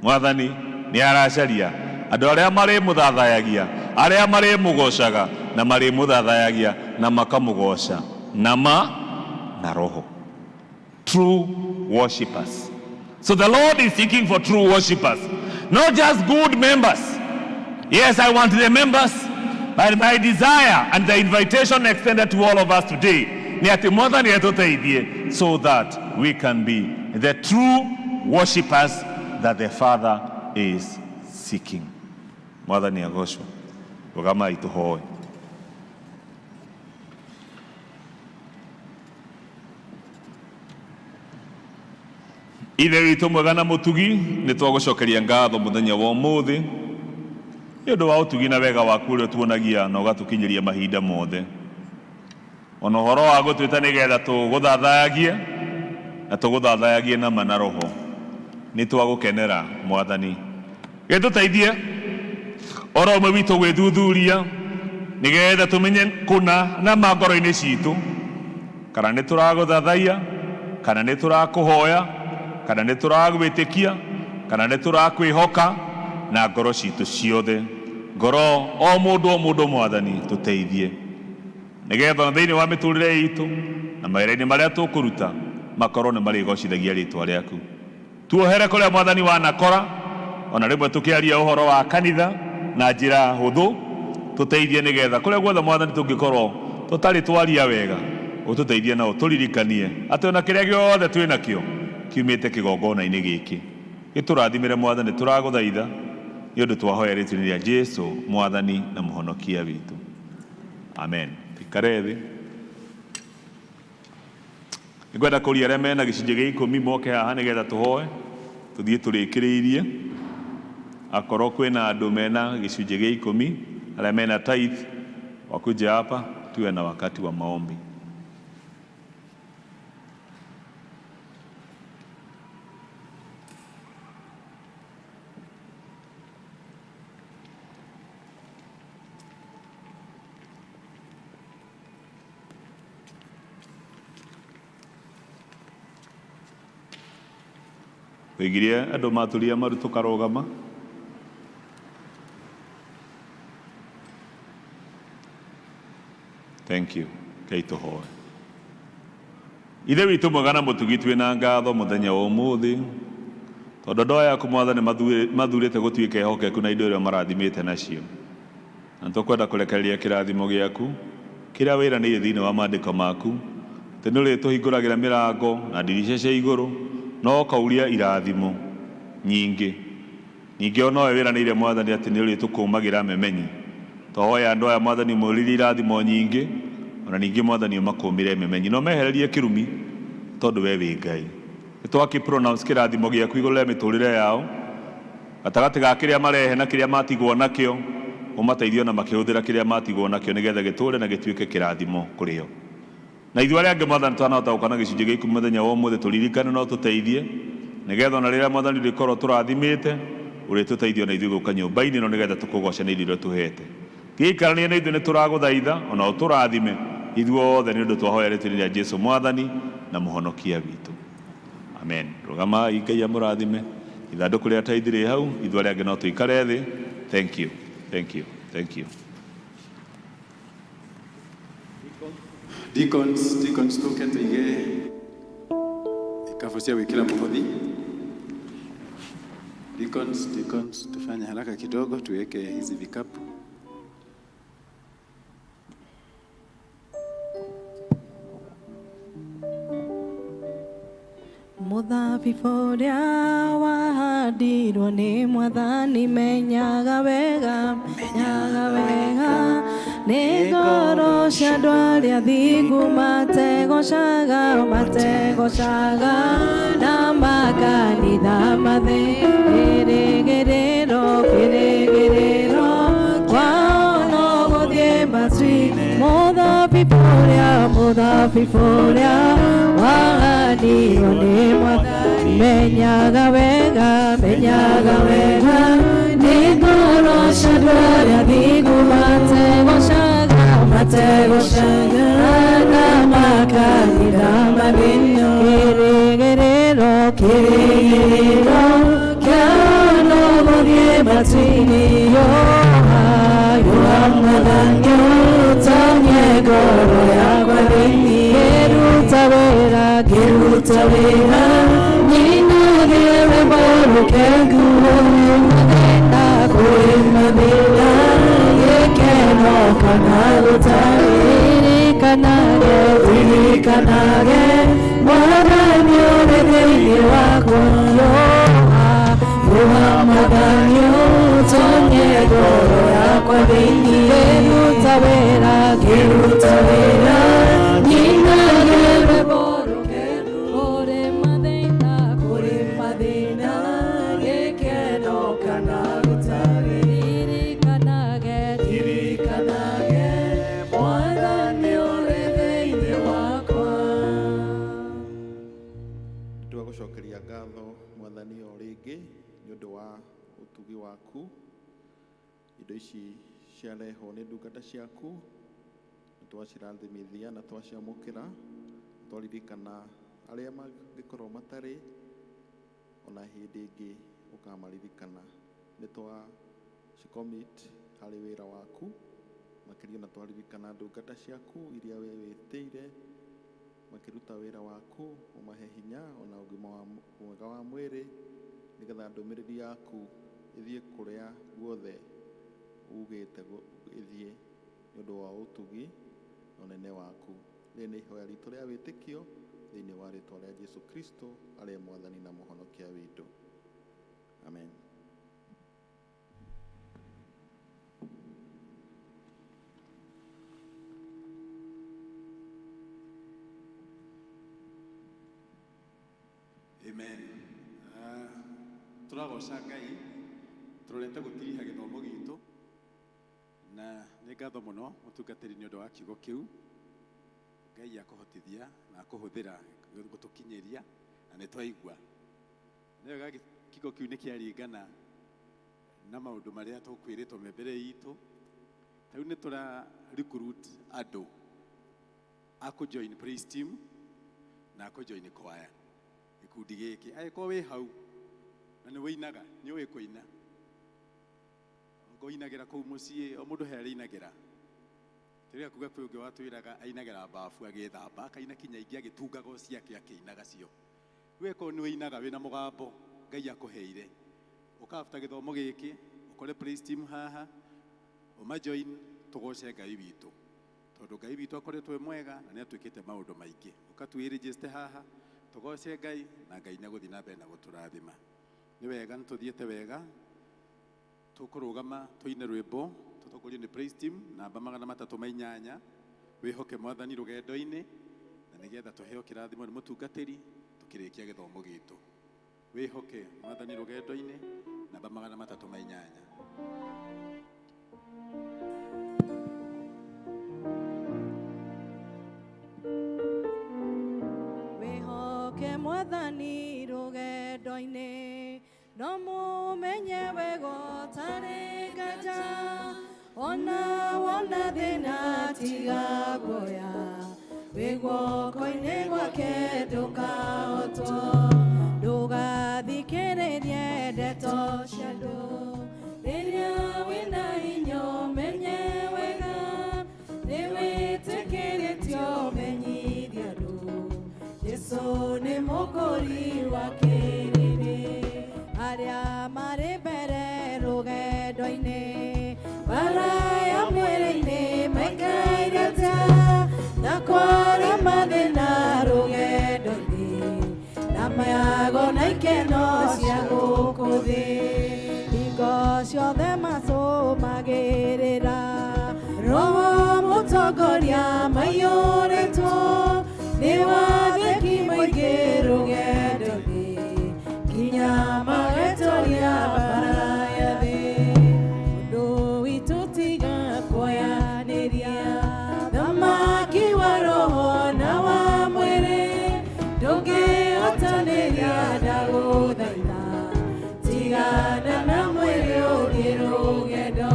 Mwathani nĩ aracaria andũ arĩa marĩmũthathayagia, arĩa marĩmũgocaga na marĩmũthathayagia na makamũgoca na ma na roho. True worshippers. So the Lord is seeking for true worshippers, not just good members. Yes, I want the members, but my desire and the invitation extended to all of us today ni atĩ Mwathani atũteithie so that we can be the true worshippers that the Father is seeking. Mwathani agocwo. Rũgamai tũhoe. Ithe witũ mwega na mũtugi, nĩ twagũcokeria ngatho mũthenya wa ũmũthĩ nĩ ũndũ wa ũtugi na wega waku ũrĩa ũtuonagia na ũgatũkinyĩria mahinda mothe. Ona ũhoro wa gũtwĩta nĩgetha tũgũthathayagie na tũgũthathayagie na ma na roho, nĩ twagũkenera Mwathani. Gĩtũteithie oro ũmwe witũ gwĩthuthuria nĩgetha tũmenye kũna na ma ngoro-inĩ citũ kana nĩ tũragũthathaiya, kana nĩ tũrakũhoya, kana nĩ tũragwĩtĩkia, kana nĩ tũrakwĩhoka na ngoro citũ ciothe. Ngoro o mũndũ o mũndũ Mwathani tũteithie nĩgetha ona thĩinĩ wa mĩtũrĩre itũ na mawĩra-inĩ marĩa tũkũruta makorwo nĩ marĩgocithagia rĩtwa rĩaku. Tuohere kũrĩa Mwathani wanakora ona rĩmwe tũkĩaria ũhoro wa kanitha na njĩra hũthũ, tũteithie nĩgetha kũrĩa guothe Mwathani tũngĩkorwo tũtarĩ twaria wega, ũtũteithie na ũtũririkanie atĩ ona kĩrĩa gĩothe twĩ nakĩo kiumĩte kĩgongona-inĩ gĩkĩ. Gĩtũrathimĩre Mwathani, tũragũthaitha nĩ ũndũ twahoya rĩtwa-inĩ rĩa Jesu Mwathani na Mũhonokia witũ. Amen. Ikare thĩ. Nĩngwenda kũria arĩa mena gĩcunjĩ gĩa ikũmi moke haha nĩgetha tũhoe tũthiĩ tũrĩkĩrĩirie. Akorwo kwĩna andũ mena gĩcunjĩ gĩa ikũmi, arĩa mena tithe wakuje hapa tuwe na wakati wa maombi. Wĩgirie andũ maturia maru tũkarũgama. Thank you. Ngai tũhoe. Ithe witũ mwega na mũtugi, twĩ na ngatho mũthenya wa ũmũthĩ. Tondũ andũ aya aku Mwathani mathurĩte gũtuĩka ehokeku na indo iria marathimĩte nacio. Na nĩtũkwenda kũrekereria kĩrathimo gĩaku kĩrĩa wĩranĩire thĩinĩ wa maandĩko maku, atĩ nĩ ũrĩtũhingũragĩra mĩrango na ndirica cia igũrũ na ũkauria irathimo nyingĩ. Ningĩ o nowe wĩranĩire Mwathani atĩ nĩ ũrĩtũkũmagĩra memenyi. Twahoya andũ aya Mwathani ũmaurĩrie irathimo nyingĩ, ona ningĩ Mwathani ũmakũmĩre memenyi na ũmehererie kĩrumi tondũ we wĩ Ngai. Nĩ twakĩ pronounce kĩrathimo gĩaku igũrũ rĩa mĩtũrĩre yao, gatagatĩ ga kĩrĩa marehe na kĩrĩa matigwo nakĩo, ũmateithie ona makĩhũthĩra kĩrĩa matigwo nakĩo nĩgetha gĩtũre na gĩtuĩke kĩrathimo kũrĩ o. Na ithuĩ arĩa angĩ Mwathani twanahota gũka na gĩcunjĩ gĩa ikũmi mũthenya wa ũmũthĩ tũririkane na ũtũteithie nĩgetha ona rĩrĩa Mwathani ũrĩkorwo tũrathimĩte ũrĩtũteithia ona ithuĩ gũka nyũmba-inĩ ĩno nĩgetha tũkũgoce nĩ indo iria ũtũhete. Gĩikaranie na ithuĩ nĩ tũragũthaitha ona ũtũrathime ithuothe nĩ ũndũ twahoya rĩtwa-inĩ rĩa Jesu Mwathani na Mũhonokia witũ. Amen. Rũgamai, Ngai amũrathime. Ithandũkũ rĩa tithe rĩ hau, ithuĩ arĩa angĩ no tũikare thĩ. Thank you. Thank you. Thank you. Deacons, deacons tũke tũige ikabu cia gwĩkĩra mũhothi. Deacons, deacons, tufanye haraka kidogo tuweke hizi vikapu. Mũthabibũ ũrĩa wahandirwo nĩ Mwathani menyaga wega, menyaga wega, nĩ ngoro cia andũ arĩa athingu mategocaga, mategocaga, na makanitha mathĩ kĩrĩgĩrĩro, kĩrĩgĩrĩro kwao no gũthiĩ matu-inĩ. Mũthabibũ ũrĩa, mũthabibũ ũrĩa wahandirwo nĩ Mwathani menyaga wega, menyaga wega, nĩ ngoro cia andũ arĩa athingu mategocaga, mategocaga, na makanitha mathĩ kĩrĩgĩrĩro, kĩrĩgĩrĩro kĩao no gũthiĩ matu-inĩ. Yoha, yoha Mwathani ũtonye ngoro yakwa thĩinĩ, ngĩruta wĩra, ngĩruta wĩra, nyinagĩre rwĩmbo rũkengu, mathĩna kwĩ mathĩna, gĩkeno kana gũtarĩ, ririkanage, ririkanage, Mwathani ũrĩ thĩinĩ wakwa. Yoha, yoha Mwathani ũtonye ngoro yakwa thĩinĩ, ngĩruta wĩra, ngĩruta wĩra, nyinagĩre rwĩmbo rũkengu, kũrĩ mathĩna, kũrĩ mathĩna, gĩkeno kana gũtarĩ, ririkanage, ririkanage, Mwathani ũrĩ thĩinĩ wakwa. Twagũcokeria ngatho Mwathani o rĩngĩ nĩ ũndũ wa ũtugi waku. Indo ici ciarehwo nĩ ndungata ciaku, nĩ twacirathimithia na twaciamũkĩra, twaririkana arĩa mangĩkorwo matarĩ ona hĩndĩ ĩngĩ ũkamaririkana. Nĩ twacicommit harĩ wĩra waku, makĩria na twaririkana ndungata ciaku iria we wĩtĩire makĩruta wĩra waku, ũmahe hinya ona ũgima mwega wa mwĩrĩ, nĩgetha ndũmĩrĩri yaku ĩthiĩ kũrĩa guothe ugĩte ĩthiĩ nĩ ũndũ wa ũtugi na ũnene waku. Rĩrĩ nĩ ihoya ritũ rĩa wĩtĩkio thĩinĩ wa rĩtwa rĩa Jesu Kristo arĩa Mwathani na Mũhonokia witũ. Amen. Amen. Tũragoca Ngai tũrorete gũtiriha gĩthomo gitũ na nĩ ngatho mũno mũtungatĩri nĩ ũndũ wa kiugo kĩu. Ngai akũhotithia na akũhũthĩra gũtũkinyĩria na nĩ twaigua. Nĩ wega kiugo kĩu nĩ kĩaringana na maũndũ marĩa tũkwĩrĩtwo me mbere itũ. Ta rĩu nĩ tũra recruit andũ a kũ join praise team na a kũ join choir gĩkundi gĩkĩ. Angĩkorwo wĩ hau na nĩ wĩinaga, nĩ ũĩ kũina, ngũinagĩra kũu mũciĩ, o mũndũ he arĩinagĩra. Tũrĩa kuga kwĩ ũngĩ watwĩraga ainagĩra bafu agĩthamba, akaina kinya ingĩ agĩtungaga o ciake akĩinaga cio. Rĩu angĩkorwo nĩ wĩinaga wĩna mũgambo, Ngai akũheire. Ũka after gĩthomo gĩkĩ, ũkore praise team haha, ũmajoin, tũgoce Ngai witũ. Tondũ Ngai witũ akoretwo e mwega na nĩ atwĩkĩte maũndũ maingĩ. Ũka twĩregister haha, tũgoce Ngai na Ngai nĩ egũthiĩ na mbere na gũtũrathima. Nĩ wega, nĩ tũthiĩte wega, tũkũrũgama tũine rwĩmbo tũtongorio nĩ praise team namba 308, wĩhoke Mwathani rũgendo-inĩ, na nĩgetha tũheo kĩrathimo nĩ mũtungatĩri tũkĩrĩkia gĩthomo gitũ. Wĩhoke Mwathani rũgendo-inĩ, namba 308. Wĩhoke Mwathani rũgendo-inĩ, no mũmenye wega ũtarĩ nganja, ona wona thĩna tiga guoya, wĩ guoko-inĩ gwake ndũkahotwo. Ndũgathikĩrĩrie ndeto cia andũ, rĩrĩa wĩna hinya ũmenye wega, nĩ wĩtĩkĩrĩtio menyithia andũ, Jesu nĩ mũkũri wa kĩrĩndĩ. Arĩa marĩ mbere rũgendo-inĩ, baraya mwĩrĩ-inĩ maikaire atĩa, na kwara mathĩna rũgendo-inĩ, na mayago na ikeno cia gũkũ thĩ, hingo ciothe macũmagĩrĩra Roho mũtongoria maiyũrĩtwo nĩ wathĩki mũingĩ rũgendo-inĩ, nginya magetoria bara ya thĩ. Ũndũ witũ tiga kuoyanĩria thamaki wa roho na wa mwĩrĩ, ndũngĩhotanĩria ndagũthaitha, tigana na mwĩrĩ ũthiĩ rũgendo.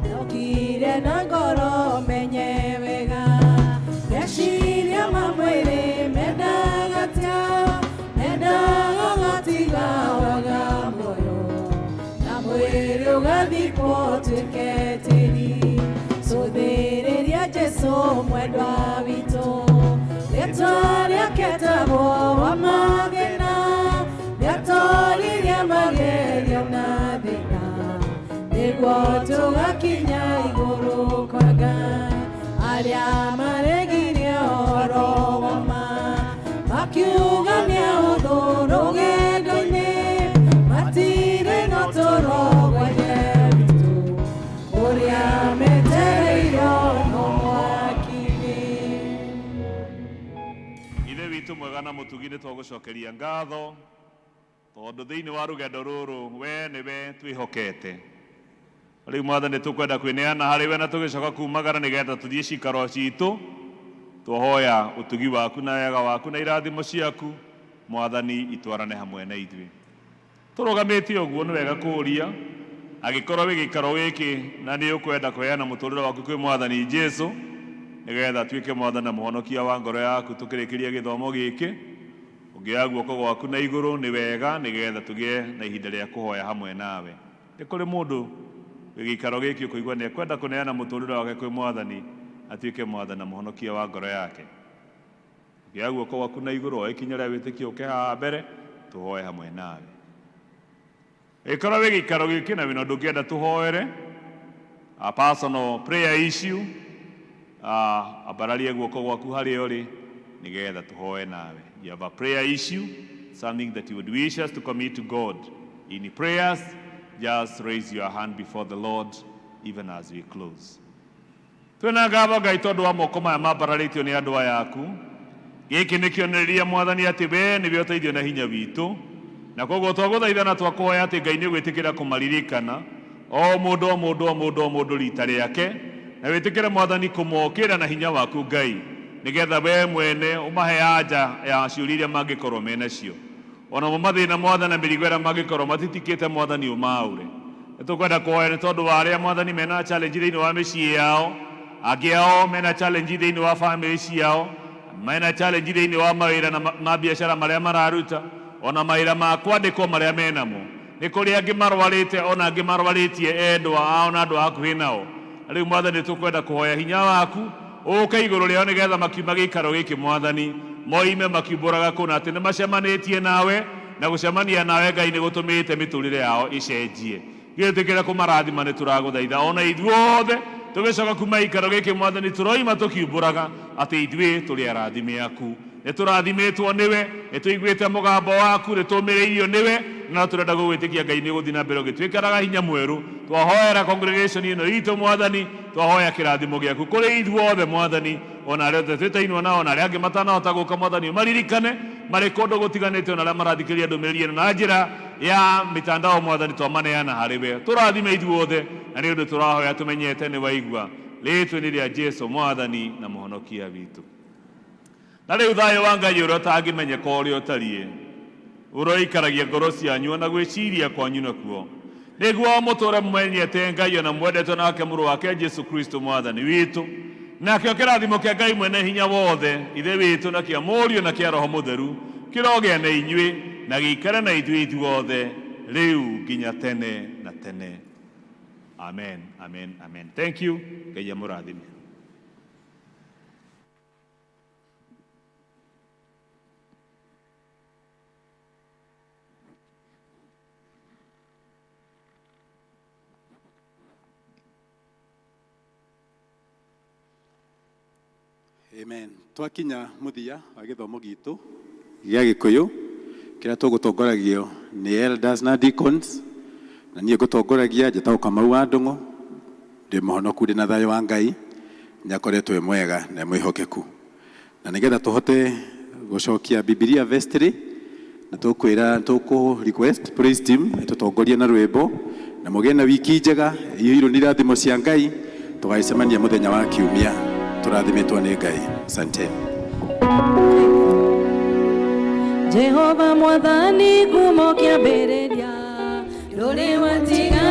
Ndokire na ngoro menye wega, meciria ma mwĩrĩ mendaga atĩa, mendaga gatiga waga muoyo, na mwĩrĩ ũgathikwo ũtuĩke tĩri. Cũthĩrĩria Jesu mwendwa witũ, rĩtwa rĩake etagwo wa mathĩna, nĩatoririe magerio na thĩna, nĩguo tũgakinya igũrũ kwa Ngai. Arĩa maregirie ũhoro wa ma, makiuga nĩ ahũthũ rũgendo-inĩ, matirĩ na ũtũũro gwa Ithe witũ, ũrĩa metereirwo no mwaki-inĩ. Ithe witũ mwega na mũtugi, nĩ twagũcokeria ngatho tondũ thĩinĩ wa rũgendo rũrũ we nĩwe twĩhokete. Rĩu Mwathani, tũkwenda kwĩneana harĩ we na tũgĩcoka kumagara nĩgetha tũthiĩ cikaro citũ, twahoya ũtugi waku na wega waku na irathimo ciaku, Mwathani, itwarane hamwe na ithuĩ. Tũrũgamĩte ũguo, nĩ wega kũũria, angĩkorwo wĩ gĩikaro gĩkĩ na nĩ ũkwenda kũheana mũtũrĩre waku kwĩ Mwathani Jesu nĩgetha atuĩke Mwathani na mũhonokia wa ngoro yaku, tũkĩrĩkĩria gĩthomo gĩkĩ, ũngĩoya guoko gwaku na igũrũ nĩ wega nĩgetha tũgĩe na ihinda rĩa kũhoya hamwe nawe. Nĩ kũrĩ mũndũ wĩ gĩikaro gĩkĩ ũkũigua nĩ ekwenda kũneana mũtũrĩre wake kwĩ Mwathani atuĩke Mwathani na mũhonokia wa ngoro yake? Ũngĩoya guoko gwaku na igũrũ, oe ikinya rĩa wĩtĩkio, ũke haha mbere tũhoe hamwe nawe. Ĩkorwo wĩ gĩikaro gĩkĩ na wĩna ũndũ ũngĩenda tũhoere, a personal prayer issue, ambararie guoko gwaku harĩa ũrĩ nĩgetha tũhoe nawe. You have a prayer issue, something that you would wish us to commit to God in prayers, just raise your hand before the Lord even as we close. Twĩna ngatho, Ngai, tondũ wa moko maya mambararĩtio nĩ andũ aya aku. Gĩkĩ nĩ kĩonereria, Mwathani, atĩ we nĩwe ũteithio na hinya witũ, na koguo twagũthaitha na twakũhoya atĩ Ngai nĩ ũgwĩtĩkĩra kũmaririkana o mũndũ, o mũndũ, o mũndũ, o mũndũ rita rĩake, na wĩtĩkĩre, Mwathani, kũmokĩra na hinya waku, Ngai, nĩgetha we mwene ũmahe anja ya ciũria iria mangĩkorwo menacio, onamo mathĩna, Mwathani, na mĩrigo ĩrĩa mangĩkorwo matitikĩte, Mwathani, ũmaũre. Nĩ tũkwenda kũhoya nĩ tondũ wa arĩa, Mwathani, mena challenge thĩinĩ wa mĩciĩ yao, angĩ ao mena challenge thĩinĩ wa family ciao, mena challenge thĩinĩ wa mawĩra na ma biacara marĩa mararuta, ona mawĩra ma kwandĩkwo marĩa menamo. Nĩ kũrĩ angĩ marwarĩte, ona angĩ marwarĩtie endwa ao na andũ a hakuhĩ nao. Na rĩu, Mwathani, tũkwenda kũhoya hinya waku ũke igũrũ rĩao nĩgetha makiuma gĩikaro gĩkĩ, Mwathani, moime makiumbũraga kũna atĩ nĩ macemanĩtie nawe. Na Na gũcemania nawe Ngai nĩ gũtũmĩte mĩtũrĩre yao ĩcenjie. Gĩtĩkĩra kũmarathima nĩ tũragũthaitha ona ithuothe tũgĩcoka kuma gĩikaro gĩkĩ Mwathani tũroima tũkiumbũraga atĩ ithuĩ tũrĩ arathime aku. Nĩ tũrathimĩtwo nĩwe, nĩ tũiguĩte mũgambo waku, nĩ tũmĩrĩirio nĩwe, na tũrenda gũgwĩtĩkia Ngai nĩ ũgũthiĩ na mbere ũgĩtwĩkĩraga hinya mwerũ. Twahoera congregation ĩno itũ Mwathani, twahoya kĩrathimo gĩaku kũrĩ ithuothe Mwathani, ona arĩa othe twĩtainwo nao na arĩa angĩ matanahota gũka Mwathani ũmaririkane marĩ kũndũ gũtiganĩte ona arĩa marathikĩrĩria ndũmĩrĩri ĩno na njĩra ya mitandao Mwathani twamaneana harĩ we. Tũrathime ithuothe na nĩ ũndũ tũrahoya tũmenyete nĩ waigua rĩtwa-inĩ rĩa Jesu Mwathani na Mũhonokia witũ. Na rĩu thayũ wa Ngai ũrĩa ũtangĩmenyeka ũrĩa ũtariĩ ũroikaragia ngoro cianyu ona gwĩciria kwanyu nakuo, nĩguo mũtũre mũmenyete Ngai ona mwendetwo nake mũrũ wake Jesu Kristo Mwathani witũ. Nakĩo kĩrathimo kĩa Ngai mwene hinya wothe, Ithe witũ, na kĩa Mũriũ na kĩa Roho Mũtheru kĩrogĩa na inyuĩ na gĩikare na ithuĩ ithuothe rĩu nginya tene na tene. Amen, amen, amen. Thank you. Ngai amũrathime. Amen. Twakinya muthia wa gĩthomo gitũ gĩa Gĩkũyũ kĩrĩa tũgũtongoragio nĩ elders na deacons, na niĩ ngũtongoragia njĩtagwo Kamau wa Ndũng'ũ, ndĩ mũhonoku, ndĩ na thayũ wa Ngai, nĩakoretwo e mwega na e mwĩhokeku. Na nĩgetha tũhote gũcokia Bibilia vestry, na tũkwĩra tũkũ request praise team ĩtũtongorie na rwĩmbo, na mũgĩe na wiki njega ĩiyũirwo nĩ irathimo cia Ngai. Tũgagĩcemania mũthenya wa kiumia tũrathimĩtwo nĩ Ngai. Asante. Jehova Mwathani kumo kĩambĩrĩria ndũrĩ watiga.